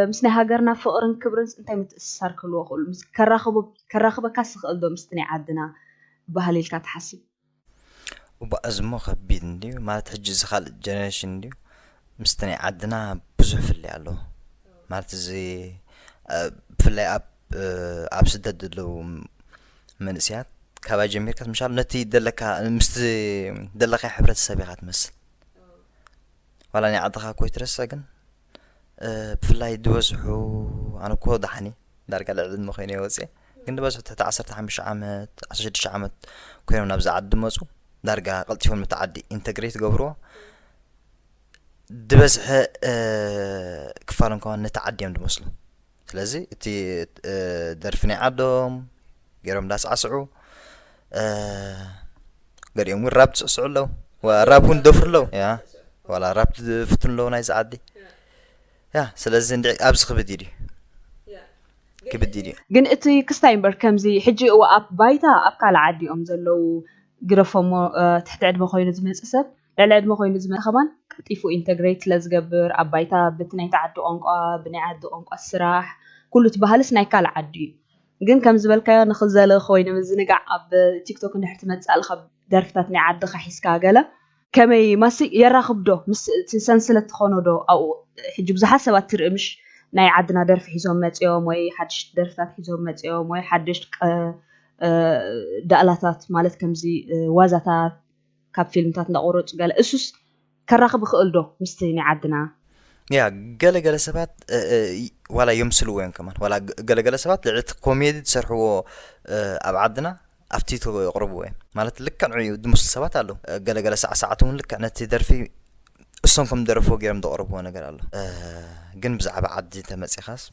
ምስ ናይ ሃገርና ፍቕርን ክብርን እንታይ ምትእስሳር ክህልዎ ክእሉ? ከራኽበካ ዝኽእል ዶ ምስቲ ናይ ዓድና ባህሊ ኢልካ ትሓስብ? እባ እዚ እሞ ከቢድ እንድዩ ማለት፣ ሕጂ እዚ ካልእ ጀነሬሽን እንድዩ ምስቲ ናይ ዓድና ብዙሕ ፍልይ ኣለዎ ማለት፣ እዚ ብፍላይ ኣብ ኣብ ስደት ዘለዉ መንእሰያት ካባይ ጀሚርካ ምሻሉ ነቲ ደለካ ምስቲ ደለካዮ ሕብረተሰብ ኢኻ ትመስል። ዋላ ናይ ዓድኻ እኮ ይትረስዕ ግን ብፍላይ ዝበዝሑ፣ ኣነ እኮ ደሓኒ ዳርጋ ልዕሊ ዕድመ ኮይነ ወፅየ፣ ግን ዝበዝሑ ትሕቲ ዓሰርተ ሓሙሽተ ዓመት ዓሰርተ ሽዱሽተ ዓመት ኮይኖም ናብዚ ዓዲ መፁ። ዳርጋ ቀልጢፎም ነቲ ዓዲ ኢንተግሬት ገብርዎ። ዝበዝሐ ክፋሎም ከማን ነቲ ዓዲ እዮም ዝመስሉ። ስለዚ እቲ ደርፊ ናይ ዓዶም ገይሮም እንዳሳዕስዑ፣ ገሊኦም እውን ራፕ ዝስዕስዑ ኣለዉ። ራፕ እውን ደፍሩ ኣለዉ። ያ ዋላ ራፕ ዝፍትኑ ኣለዉ ናይዚ ዓዲ። ያ ስለዚ እንድዒ ኣብዚ ክብድ ኢዩ ድዩ? ክብድ ኢዩ ድዩ? ግን እቲ ክስታይ እምበር ከምዚ ሕጂ እወ ኣብ ባይታ ኣብ ካልእ ዓዲ እዮም ዘለዉ። ግደፎሞ ትሕቲ ዕድመ ኮይኑ ዝመጽእ ሰብ ልዕሊ ዕድመ ኮይኑ ዝመጽእ ከማን ቀልጢፉ ኢንተግሬት ስለ ዝገብር ኣብ ባይታ በቲ ናይቲ ዓዲ ቋንቋ ብናይ ዓዲ ቋንቋ ስራሕ ኩሉ እቲ ባህልስ ናይ ካልእ ዓዲ እዩ። ግን ከም ዝበልካዮ ንኽዘልኽ ወይ ንምዝንጋዕ ኣብ ቲክቶክ እንድሕር ትመጽእ ኣለኻ ደርፍታት ናይ ዓድኻ ሒዝካ ገለ ከመይ ማሲ የራኽብ ዶ ምስ እቲ ሰንሰለት ትኾኖ ዶ ኣብኡ? ሕጂ ብዙሓት ሰባት ትርኢ ምሽ ናይ ዓድና ደርፊ ሒዞም መጺኦም ወይ ሓድሽ ደርፍታት ሒዞም መጺኦም ወይ ሓድሽ ዳእላታት ማለት ከምዚ ዋዛታት ካብ ፊልምታት እንዳቆረጹ ገለ እሱስ ከራኽብ ይኽእል ዶ ምስቲ ናይ ዓድና? ያ ገለ ገለ ሰባት ዋላ የምስልዎ እዮም ከማን ዋላ ገለ ገለ ሰባት ልዕሊ እቲ ኮሜዲ ዝሰርሕዎ ኣብ ዓድና ኣብቲ የቕርብዎ እዮም ማለት ልክዕ ንዕኡ ዝመስሉ ሰባት ኣለዉ። ገለ ገለ ሳዕሳዕቲ እውን ልክዕ ነቲ ደርፊ እሶም ከም ዝደረፍዎ ገይሮም ዘቕርብዎ ነገር ኣሎ። ግን ብዛዕባ ዓዲ ተመፂኻስ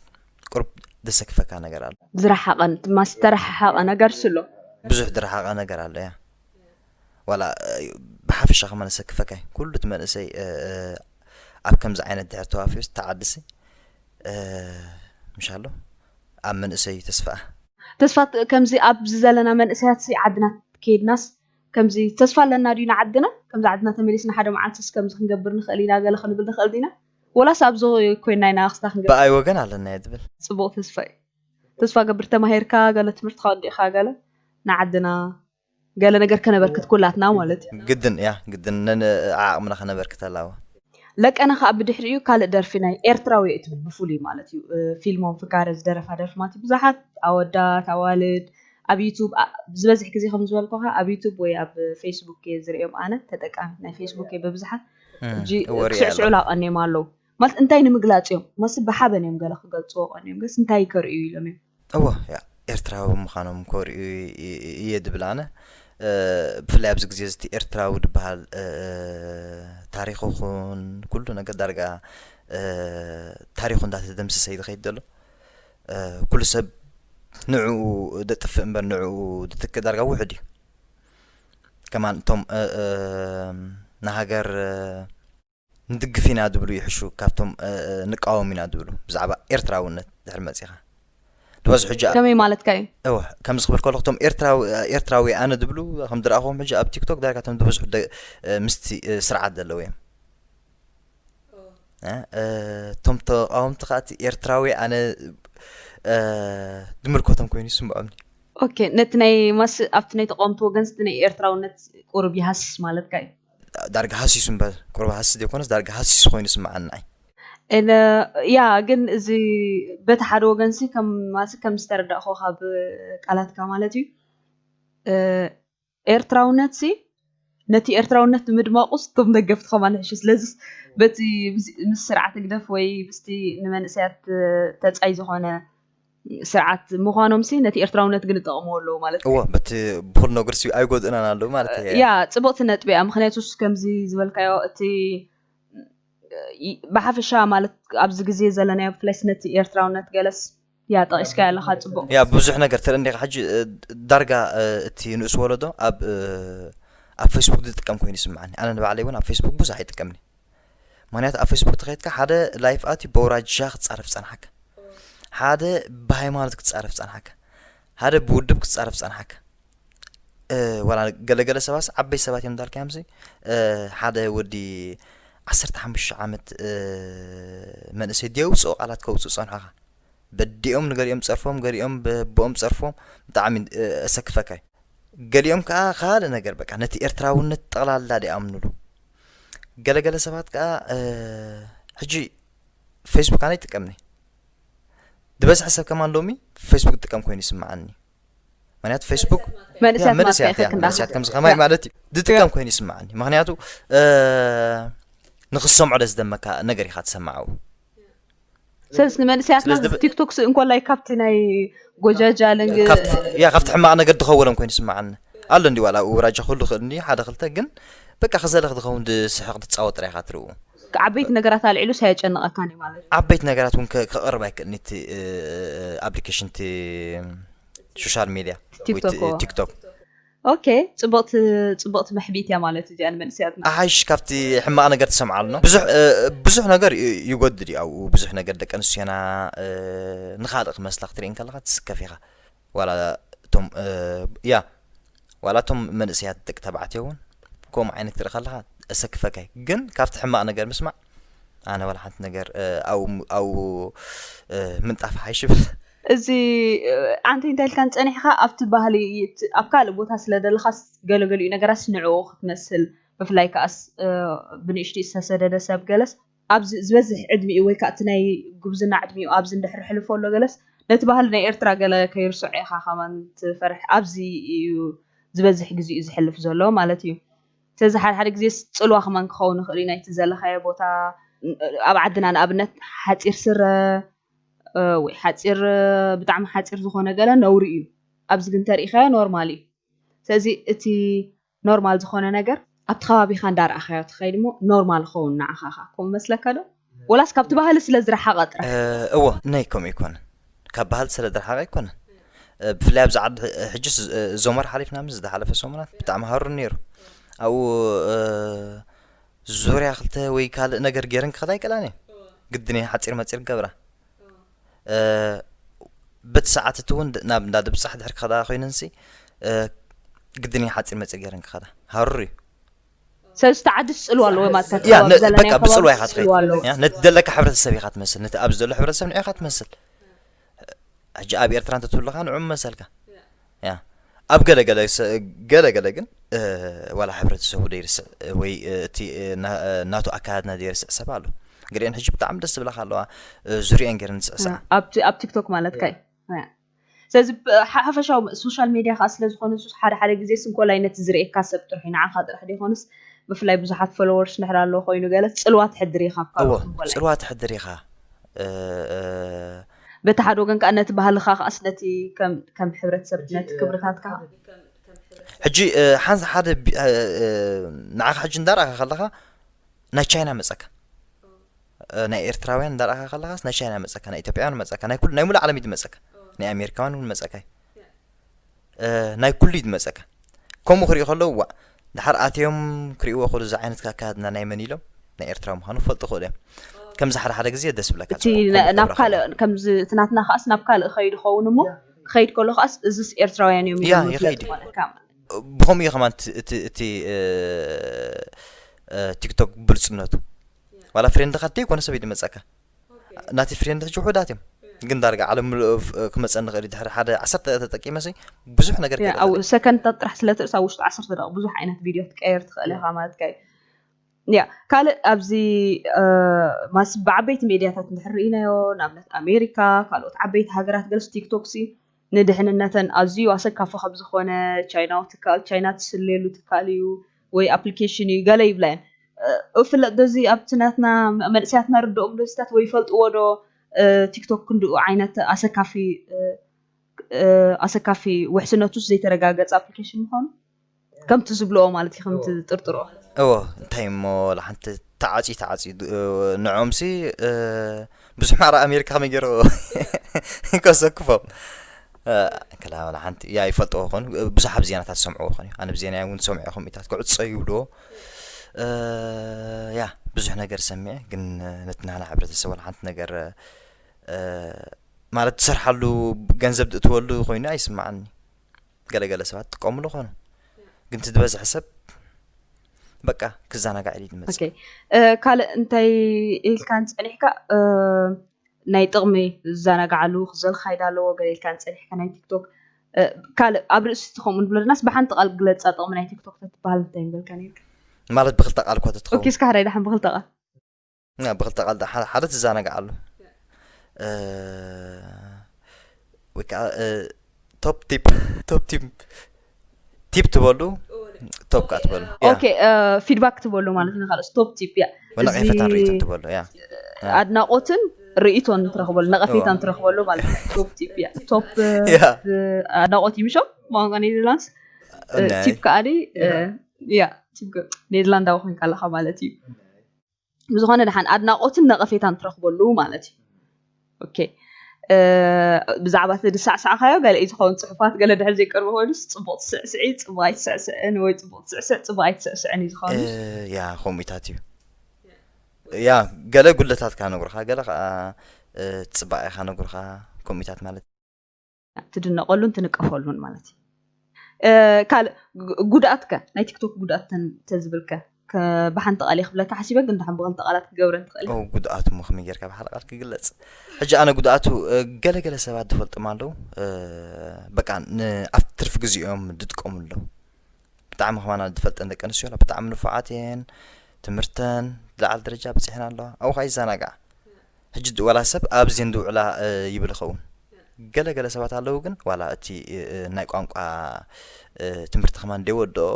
ቁሩብ ዘሰክፈካ ነገር ኣሎ። ዝረሓቐን ማስ ዝተረሓሓቐ ነገር ስሎ ብዙሕ ዝረሓቐ ነገር ኣሎ ያ ዋላ ብሓፈሻ ከማን ዘሰክፈካ እዩ። ኩሉ እቲ መንእሰይ ኣብ ከምዚ ዓይነት ድሕር ተዋፊዩስ ተዓድሲ ምሻሎ ኣብ መንእሰይ ተስፋ ተስፋ ከምዚ ኣብዚ ዘለና መንእሰያት ሲ ዓድና ከይድናስ ከምዚ ተስፋ ኣለና ድዩ ንዓድና? ከምዚ ዓድና ተመሊስና ሓደ መዓልትስ ከምዚ ክንገብር ንኽእል ኢና ገለ ክንብል ንኽእል ዲና? ወላስ ኣብዚ ኮይና ኢና ኣኽስታ ክንገብር? ብኣይ ወገን ኣለና እየ ዝብል። ጽቡቕ ተስፋ እዩ። ተስፋ ገብር ተማሂርካ ገለ ትምህርትኻ ወዲእኻ ገለ ንዓድና ገለ ነገር ከነበርክት ኩላትና ማለት እዩ። ግድን እያ ግድን ነንዓቕምና ከነበርክት ኣላዎ። ለቀነ ከዓ ብድሕሪኡ ካልእ ደርፊ ናይ ኤርትራዊ እዩ ትብል ብፍሉይ ማለት እዩ ፊልሞም ፍጋረ ዝደረፋ ደርፊ ማለት እዩ ብዙሓት ኣወዳት ኣዋልድ ኣብ ዩቱብ ዝበዝሕ ግዜ ከም ዝበልኩካ ኣብ ዩቱብ ወይ ኣብ ፌስቡክ እየ ዝርእዮም ኣነ ተጠቃሚት ናይ ፌስቡክ እየ ብብዝሓት ሕጂ ክስዕስዑ ላቀንዮም ኣለዉ ማለት እንታይ ንምግላፅ እዮም መስ ብሓበን እዮም ገለ ክገልፅዎ ቀንዮም ገስ እንታይ ከርእዩ ኢሎም እዮም እወ ኤርትራዊ ምዃኖም ከርእዩ እየ ድብል ኣነ ብፍላይ ኣብዚ ግዜ እቲ ኤርትራዊ ዝበሃል ታሪኹ ኹን ኩሉ ነገር ዳርጋ ታሪኹ እንዳተደምሰሰ እዩ ዝኸይድ ዘሎ ኩሉ ሰብ ንዕኡ ደጥፍእ እምበር ንዕኡ ድትክእ ዳርጋ ውሕድ እዩ ከማን እቶም ንሃገር ንድግፍ ኢና ድብሉ ይሕሹ ካብቶም ንቃወም ኢና ድብሉ ብዛዕባ ኤርትራውነት ድሕር መፂኻ ዝበዝሑ ጃ ከመይ ማለትካ እዩ እወ ከምዚ ክብል ከለኹ እቶም ኤርትራዊ ኤርትራዊ ኣነ ድብሉ ከም ዝረኣኹዎም ሕጂ ኣብ ቲክቶክ ዳርጋ እቶም ዝበዝሑ ምስቲ ስርዓት ዘለዉ እዮም እቶም ተቃወምቲ ከዓ እቲ ኤርትራዊ ኣነ ድምልከቶም ኮይኑ ይስምዖምኒ ኦኬ ነቲ ናይ ማስ ኣብቲ ናይ ተቃወምቲ ወገን ስቲ ናይ ኤርትራውነት ቁሩብ ይሃስስ ማለትካ እዩ ዳርጋ ሃሲሱ እምበር ቁሩብ ሃስስ ዘይኮነስ ዳርጋ ሃሲሱ ኮይኑ ይስምዓኒ ንዓይ። እለ ያ ግን እዚ በቲ ሓደ ወገን ሲ ከም ማሲ ከም ዝተረዳእኹ ካብ ቃላትካ ማለት እዩ ኤርትራውነት ሲ ነቲ ኤርትራውነት ንምድማቑስ እቶም ደገፍቲ ከማን ይሕሹ። ስለዚ በቲ ምስ ስርዓት ህግደፍ ወይ ምስቲ ንመንእሰያት ተጻይ ዝኾነ ስርዓት ምዃኖም ሲ ነቲ ኤርትራውነት ግን ይጠቕምዎ ኣለዉ ማለት እዩ። እዎ በቲ ብኹሉ ነገር ሲ ኣይጎድእናን ኣለዉ ማለት እዩ። ያ ጽቡቕቲ ነጥቢ እያ። ምኽንያቱስ ከምዚ ዝበልካዮ እቲ ብሓፈሻ ማለት ኣብዚ ግዜ ዘለናዮ ብፍላይ ነቲ ኤርትራውነት ገለስ ያ ጠቒስካዮ ኣለኻ ጽቡቕ። ያ ብዙሕ ነገር ትርኢ እንዲኻ ሕጂ ዳርጋ እቲ ንእስ ወለዶ ኣብ ኣብ ፌስቡክ ዝጥቀም ኮይኑ ይስምዓኒ። ኣነ ንባዕለይ እውን ኣብ ፌስቡክ ብዙሕ ኣይጥቀምን። ምክንያቱ ኣብ ፌስቡክ ተኸይድካ ሓደ ላይፍ ኣትዩ በውራጃ ክትፃረፍ ፀንሓካ፣ ሓደ ብሃይማኖት ክትፃረፍ ፀንሓካ፣ ሓደ ብውድብ ክትፃረፍ ፀንሓካ። ዋላ ገለገለ ሰባስ ዓበይ ሰባት እዮም እንዳልካዮም ሲ ሓደ ወዲ ዓሰርተ ሓሙሽተ ዓመት መንእሰይ ድየውፅኦ ቃላት ከውፅኡ ፀንሖኻ በዲኦም ንገሊኦም ፀርፎም ገሊኦም በቦኦም ፀርፎም ብጣዕሚ ኣሰክፈካ እዩ። ገሊኦም ከዓ ካልእ ነገር በቃ ነቲ ኤርትራውነት ጠቕላላ ዲኣምንሉ። ገለገለ ሰባት ከዓ ሕጂ ፌስቡክ ኣነ ይጥቀምኒ ዝበዝሐ ሰብ ከማን ሎሚ ፌስቡክ ዝጥቀም ኮይኑ ይስምዓኒ። ምክንያቱ ፌስቡክ መንእሰያት መንእሰያት መንእሰያት ከምዚ ከማይ ማለት እዩ ዝጥቀም ኮይኑ ይስምዓኒ። ምክንያቱ ንክሰምዖ ደስ ደመካ ነገር ኢካ ትሰምዓው። ሰስ ንመንእሰያትና ስለዚ ብ- ቲክቶክ ስ እንኮላይ ካብቲ ናይ ጎጃጃ ለንግ ካብቲ- ያ ካብቲ ሕማቕ ነገር ዝኸወሎም ኮይኑ ይስምዓኒ ኣሎ እንዲ ዋላ ውራጃ ኩሉ ክእል እንዲ ሓደ ክልተ ግን በቃ ከዘለኽ ዝኸውን ዝስሕቕ ዝፃወጥ ጥራይ ኢኻ ትርእዎ። ዓበይቲ ነገራት ኣልዒሉ ሳየጨንቐካን እዩ ማለት እዩ። ዓበይቲ ነገራት እውን ከ- ከቕርብ ኣይክእልን እቲ ኣፕሊኬሽን እቲ ሶሻል ሚድያ ወይ እቲ ቲክቶክ ቲክቶክ ኦኬ፣ ጽብቕቲ ጽብቕቲ መሕቢት እያ ማለት እዚኣ ንመንእሰያትና። ኣሓይሽ ካብቲ ሕማቕ ነገር ትሰምዓሉ ነው። ብዙሕ እ፣ ብዙሕ ነገር ዩ- ይጎድል እዩ ኣብኡ። ብዙሕ ነገር ደቂ ኣንስትዮና እ፣ ንኻልእ ክመስላ ክትርኢ እንከለኻ ትስከፍ ኢኻ። ዋላ እቶም እ፣ ያ ዋላ እቶም መንእሰያት ደቂ ተባዕትዮ እውን ከምኡ ዓይነት ክትርኢ ከለኻ ኣሰክፈካ እዩ። ግን ካብቲ ሕማቕ ነገር ምስማዕ ኣነ ዋላ ሓንቲ ነገር እ፣ ኣብኡ ኣብኡ እ፣ ምንጣፍ ሓይሽ ይብል። እዚ ኣንቲ እንታይ ኢልካን ጸኒሕካ ኣብቲ ባህሊ ኣብ ካልእ ቦታ ስለ ዘለኻስ ገለገሊኡ ነገራስ ንዕኡ ክትመስል ብፍላይ ከኣስ ብንእሽቲ ዝተሰደደ ሰብ ገለስ ኣብዚ ዝበዝሕ ዕድሚኡ ወይ ከዓ እቲ ናይ ጉብዝና ዕድሚኡ ኣብዚ እንድሕር ሕልፎ ኣሎ ገለስ ነቲ ባህሊ ናይ ኤርትራ ገለ ከይርስዖ ኢኻ ከማን ትፈርሕ ኣብዚ እዩ ዝበዝሕ ግዜኡ ዝሕልፍ ዘሎ ማለት እዩ። ስለዚ ሓደ ሓደ ግዜ ጽልዋ ከማን ክኸውን ይኽእል እዩ ናይቲ ዘለኻዮ ቦታ ኣብ ዓድና ንኣብነት ሓፂር ስረ ወይ ሓፂር ብጣዕሚ ሓፂር ዝኾነ ገለ ነውሪ እዩ። ኣብዚ ግን ተሪኢኻዮ ኖርማል እዩ። ስለዚ እቲ ኖርማል ዝኾነ ነገር ኣብቲ ከባቢኻ እንዳረኣኻዮ ትኸይድ እሞ ኖርማል ይኸውን ንዓኻ ኸዓ። ከምኡ መስለካ ዶ? ወላስ ካብቲ ባህሊ ስለ ዝረሓቐ ጥራሕ? እወ ናይ ከምኡ ኣይኮነን። ካብ ባህሊ ስለ ዝረሓቐ ኣይኮነን። ብፍላይ ኣብዚ ዓዲ ሕጅስ ዞመር ሓሊፍና ምስ ዝሓለፈ ሰሙናት ብጣዕሚ ሃሩር ነይሩ። ኣብኡ ዙርያ ክልተ ወይ ካልእ ነገር ገይረን ክኸዳ ኣይክእላን እየን። ግድን እየን ሓፂር መፂር ክገብራ። በቲ ሰዓት እቲ እውን ናብ እንዳ ድብፃሕ ድሕር ክኸዳ ኮይነንሲ ግድን እየን ሓፂር መፂር ገይረን ክኸዳ። ሃሩር እዩ። ሰለስተ ዓዲ ትፅልዋ ኣለዎ ማለት ያ ነ- በቃ ብፅልዋ ኢኻ ትኸይድ። ያ ነቲ ዘለካ ሕብረተሰብ ኢኻ ትመስል፣ ነቲ ኣብዚ ዘሎ ሕብረተሰብ ንዑ ኢኻ ትመስል። ሕጂ ኣብ ኤርትራ እንተትህሉ ኸዓ ንዑ መሰልካ። ያ ኣብ ገለ ገለ ሰ- ገለ ገለ ግን እ፣ ዋላ ሕብረተሰቡ ደይርስዕ እ፣ ወይ እ፣ እቲ እ፣ ና- እ፣ ናቱ ኣካያድና ደይርስዕ ሰብ ኣሎ። ገሊአን ሕጂ ብጣዕሚ ደስ ዝብላካ ኣለዋ እ፣ ዙርየን ገይረን ዝስዕስዓ። ኣብ ኣብ ቲክቶክ ማለት ካይ ስለዚ ሓፈሻዊ ሶሻል ሜድያ ከዓ ስለዝኮነ ሱስ ሓደ ሓደ ግዜ ስንኮላይ ነቲ ዝርእየካ ሰብ ጥራሕ እዩ ንዓካ ጥራሕ ዘይኮነስ ብፍላይ ብዙሓት ፎሎወርስ እንድሕር ኣለዎ ኮይኑ ገለ ፅልዋ ትሕድር ኢካ ኣብ እዎ ካልኦት ስንኮላይ ፅልዋ ትሕድር ኢካ እ፣ እ፣ በቲ ሓደ ወገን ከዓ ነቲ ባህልካ ከዓስ ነቲ ከም ከም ሕብረተሰብ ነቲ ክብርታትካ ሕጂ እ፣ ሓንሳ ሓደ ቢ- እ፣ እ፣ ንዓኻ ሕጂ እንዳረኣካ ከለካ ናይ ቻይና መፀካ ናይ ኤርትራውያን እንዳረኣኻ ከለኻስ ናይ ቻይና መፀካ ናይ ኢትዮጵያውያን መፀካ ናይ ኩሉ ናይ ሙሉእ ዓለም እዩ ዝመፀካ ናይ ኣሜሪካውያን እውን መፀካ እዩ ናይ ኩሉ እዩ ዝመፀካ ከምኡ ክሪኡ ከለዉ ዋእ ድሓር ኣትዮም ክሪእዎ ክእሉ እዚ ዓይነት ኣካያድና ናይ መን ኢሎም ናይ ኤርትራ ምዃኑ ክፈልጡ ክእሉ እዮም ከምዚ ሓደ ሓደ ግዜ ደስ ብለካ እቲ ጽቡቕ ኮይኑ ናብ ክገብረኻ ካልእ ከምዚ እቲ ናትና ከኣስ ናብ ካልእ ኸይዱ ኸውን እሞ ክኸይድ ከሎ ከኣስ እዝስ ኤርትራውያን እዮም ያ ኢሎም ይኸይድ ይፍለጡ እዩ ማለት እዩ። ካብ ብኸምኡ እዩ ከማን እቲ- እቲ እቲ እ፣ እ፣ ቲክቶክ ብልፅነቱ ዋላ ፍሬንድኻ ዘይኮነ ሰብ እዩ ዝመፀካ ናቲ ፍሬንድ ሕጂ ውሑዳት እዮም ግን ዳርጋ ዓለም ምልእ ፍ- ክመፀኒ ንኽእል እዩ ድሕሪ ሓደ ዓሰርተ ተጠቂመ ሲ ብዙሕ ነገር ያ፣ ከይረኸብ ኣብ እየ። ሰከንድታት ጥራሕ ስለ ትርእስ ኣብ ውሽጢ ዓሰርተ ደቂቕ ብዙሕ ዓይነት ቪድዮ ክትቀየር ትኽእል ኢኻ ማለት እዩ። ያ ካልእ ኣብዚ እ፣ ማስ ብዓበይቲ ሜድያታት እንድሕር ርኢናዮ ንኣብነት ኣሜሪካ ካልኦት ዓበይቲ ሃገራት ገለስ ቲክቶክ ሲ ንድሕንነተን ኣዝዩ ኣሰካፊ ከም ዝኾነ፣ ቻይናዊ ትካል፣ ቻይና ትስለየሉ ትካል እዩ ወይ ኣፕሊኬሽን እዩ ገለ ይብላ እየን። እፍለጥ ዶ እዚ ኣብቲ ናትና መንእሰያትና ርድኦም ዶ እዚታት ወይ ይፈልጥዎ ዶ? ቲክቶክ ክንድኡ ዓይነት ኣሰካፊ ኣሰካፊ ውሕስነቱስ ዘይተረጋገጸ ኣፕሊኬሽን ምዃኑ ከምቲ ዝብልዎ ማለት እዩ፣ ከምቲ ዝጥርጥርዎ። እዎ። እንታይ እሞ ሓንቲ ተዓፂ ተዓፂ ንዖምሲ ብዙሕ ማዕረ ኣሜሪካ ከመይ ገይሩ ከሰክፎም። ከላ ሓንቲ ያ ይፈልጥዎ ኾኑ ብዙሕ ኣብ ዜናታት ዝሰምዕዎ ኾኑ ኣነ ብዜና እውን ዝሰምዑ ኮሚታት ክዕፀ ይብልዎ። ያ ብዙሕ ነገር ሰሚዐ ግን ነቲ ናህና ሕብረተሰብ ሓንቲ ነገር ማለት ትሰርሓሉ ገንዘብ ትእትወሉ ኮይኑ ኣይስማዓኒ። ገለገለ ሰባት ትጥቀምሉ ኾኑ ግን ትዝበዝሐ ሰብ በቃ ክዘናጋዕ ኢሉ ዝመፅእ። ካልእ እንታይ ኢልካን ፀኒሕካ ናይ ጥቕሚ ዝዘናግዓሉ ክዘልካ ኢዳ ኣለዎ ገለ ኢልካን ፀኒሕካ ናይ ቲክቶክ ካልእ ኣብ ርእሲ እቲ ከምኡ ንብሎ ድናስ ብሓንቲ ቃል ግለፃ ጥቕሚ ናይ ቲክቶክ ተትበሃል እንታይ ምበልካ ነይርካ? ማለት ብክልተ ቃል እኳ ተትኸውን። ኦኬ እስካ ሕራይ ደሓን ብክልተ ቃል። ብክልተ ቃል ሓደ ትዘናግዓሉ ወይ ከዓ ቶፕ ቲፕ ቶፕ ቲፕ ቲፕ ትበሉ ቶፕ ከዓ ትበሉ ኦኬ። ፊድባክ ትበሉ ማለት ንካልእ ቶፕ ቲፕ እያ። ነቐፌታን ርእይቶን ትበሉ እያ። ኣድናቆትን ርእይቶን ትረክበሉ ነቐፌታን ትረክበሉ ማለት ቶፕ ቲፕ እያ። ቶፕ ኣድናቆት ይምሾም ቋንቋ ኔዘርላንድስ ቲፕ ከዓ ያ ኔዘርላንዳዊ ኮይንካ ኣለካ ማለት እዩ። ብዝኾነ ደሓን ኣድናቆትን ነቐፌታን ትረኽበሉ ማለት እዩ። ኦኬ ብዛዕባ እቲ ዝሳዕሳዕካዮ ገለ እዩ ዝኸውን ፅሑፋት ገለ ድሕር ዘይቀርቡ ኮይኑስ ፅቡቕ ትስዕስዒ ፅቡቕ ኣይትስዕስዕን ወይ ፅቡቕ ትስዕስዕ ፅቡቕ ኣይትስዕስዕን እዩ ዝኸውን። ያ ከምኡታት እዩ። ያ ገለ ጉለታትካ ነግሩካ ገለ ከዓ ፅባኤካ ነግሩካ ከምኡታት ማለት ትድነቐሉን ትንቀፈሉን ማለት እዩ። ካልእ ጉድኣትከ ናይ ቲክቶክ ጉድኣት ተዝብልከ ብሓንቲ ቃል ክብለካ ሓሲበ ግን ደሓን ብክልተ ቃላት ክገብረን ትኽእል። ጉድኣቱ ሞ ከመይ ጌርካ ብሓደ ቃል ክግለፅ? ሕጂ ኣነ ጉድኣቱ ገለገለ ሰባት ዝፈልጥም ኣለዉ በቃ ኣብ ትርፊ ግዜኦም ዝጥቀሙ ኣለዉ። ብጣዕሚ ከማና ዝፈልጠን ደቂ ኣንስትዮ ብጣዕሚ ንፉዓት እየን። ትምህርተን ዝለዓለ ደረጃ በፂሐን ኣለዋ ኣብኡ ከዓ ይዘናግዓ። ሕጂ ዋላ ሰብ ኣብዚን ዝውዕላ ይብል ይኸውን። ገለ ገለ ሰባት ኣለዉ ግን ዋላ እቲ ናይ ቋንቋ ትምህርቲ ከማን ዘይወድኦ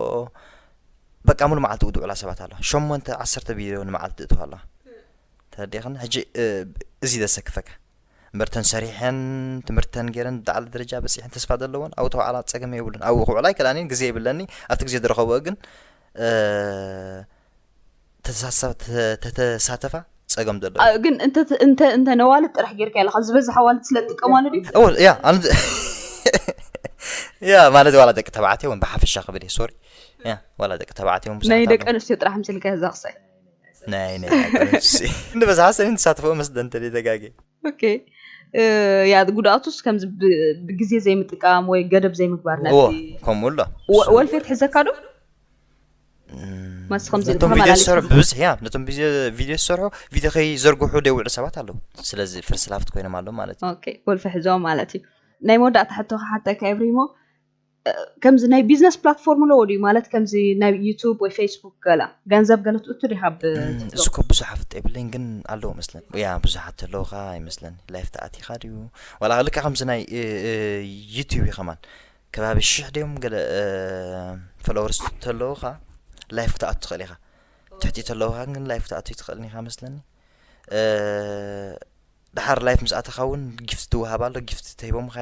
በቃ ሙሉ መዓልቲ ዝውዕላ ሰባት ኣለዋ። ሸሞንተ ዓሰርተ ቪድዮ ንመዓልቲ ትእትዋ ኣለዋ። ተረዲእኽኒ? ሕጂ እዚ ዘሰክፈካ እምበር ተን ሰሪሐን ትምህርተን ገይረን ዝለዓለ ደረጃ በፂሐን ተስፋ ዘለወን ኣብኡ ተባዕላ ፀገም የብሉን። ኣብኡ ክውዕላ ኣይክእላን እየን፣ ግዜ የብለኒ። ኣብቲ ግዜ ዝረኸብኦ ግን ተተሳተፋ ፀገም ዘሎ ግን እንተ ነዋልድ ጥራሕ ጌርካ ኢለካ ዝበዝሕ ኣዋልድ ስለ ትጥቀማሉ ድዩ? ያ ያ ማለት ዋላ ደቂ ተባዕትዮ እውን ብሓፈሻ ክብል እየ ሶሪ ያ ዋላ ደቂ ተባዕትዮ እውን ናይ ደቂ ኣንስትዮ ጥራሕ ምስልካ ዘኽሰ ናይ ናይ ንበዝሓ ሰኒ ንሳተፈ መስደ እንተ ተጋጌ ኦኬ ያ ጉድኣቱስ ከምዚ ብግዜ ዘይምጥቃም ወይ ገደብ ዘይምግባር ነቲ ከምኡ ኣሎ ወልፌት ሕዘካ ዶ ነቶም ቪድዮ ዝሰርሑ ብብዝሒ ያ ነቶም ቪድዮ ዝሰርሑ ቪድዮ ከይዘርግሑ ደይውዕሉ ሰባት ኣለዉ። ስለዚ ፍርስላፍት ኮይኖም ኣለዉ ማለት እዩ። ወልፊ ሕዞም ማለት እዩ። ናይ መወዳእታ ሕቶ ክሓተካ ኤብሪሞ፣ ከምዚ ናይ ቢዝነስ ፕላትፎርም ኣለዎ ድዩ? ማለት ከምዚ ናይ ዩቱብ ወይ ፌስቡክ ገላ ገንዘብ ገለ ትእቱ ዲኻ? ብ- እሱ እኮ ብዙሕ ኣፍልጦ የብለይን ግን ኣለዎ መስለን። ያ ብዙሓት ኣለውኻ ይመስለኒ። ላይፍ ተኣቲኻ ድዩ? ዋላ ልክዕ ከምዚ ናይ ዩቱብ እዩ ከማን ከባቢ ሽሕ ድዮም ገለ ፎሎወርስ ተለውኻ ላይፍ ክትኣቱ ትኽእል ኢኻ። ትሕቲ ተለውኻ ግን ላይፍ ክትኣቱ ኣይትኽእልን ኢኻ መስለኒ። ድሓር ላይፍ ምስ ኣተኻ እውን ጊፍት ትወሃብ ኣሎ። ጊፍት ተሂቦምኻ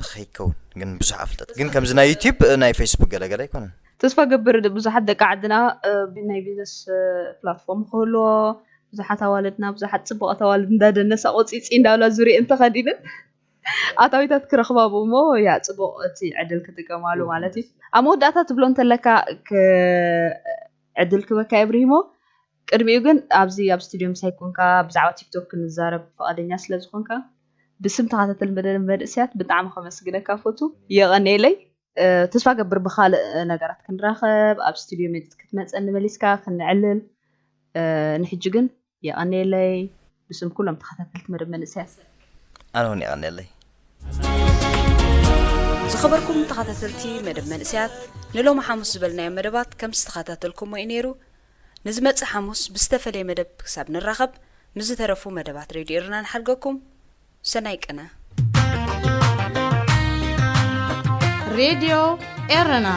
ከይከውን ግን ብዙሕ ኣፍልጠት ግን ከምዚ ናይ ዩቲብ ናይ ፌስቡክ ገለገለ ኣይኮነን። ተስፋ ገብር ብዙሓት ደቂ ዓድና ናይ ቢዝነስ ፕላትፎርም ክህልዎ ብዙሓት ኣዋልድና ብዙሓት ፅቡቃት ኣዋልድ እንዳደነሳ ቆፂፂ እንዳብላ ዙሪአ እንተኸዲንን ኣታዊታት ክረኽባ ብሞ ያ ፅቡቅ እቲ ዕድል ክጥቀማሉ ማለት እዩ። ኣብ መወዳእታ ትብሎ እንተለካ ዕድል ክበካ የብርሂሞ። ቅድሚኡ ግን ኣብዚ ኣብ ስቱድዮ ምሳይ ኮንካ ብዛዕባ ቲክቶክ ክንዛረብ ፍቓደኛ ስለ ዝኾንካ ብስም ተኸታተል መደብ መንእሰያት ብጣዕሚ ከመስግነካ ፈቱ። የቐንየለይ። ተስፋ ገብር ብኻልእ ነገራት ክንራኸብ ኣብ ስቱድዮ ክትመፀኒ መሊስካ ክንዕልል። ንሕጂ ግን የቐንየለይ ብስም ኩሎም ተኸታተልቲ መደብ መንእሰያት። ኣነ እውን የቐንየለይ። ዝኸበርኩም ተኸታተልቲ መደብ መንእሰያት ንሎሚ ሓሙስ ዝበልናዮ መደባት ከም ዝተኸታተልኩሞ እዩ ነይሩ። ንዝመጽእ ሓሙስ ብዝተፈለየ መደብ ክሳብ ንራኸብ ምስ ዝተረፉ መደባት ሬድዮ ኤረና ንሓልገኩም። ሰናይ ቅነ። ሬድዮ ኤረና።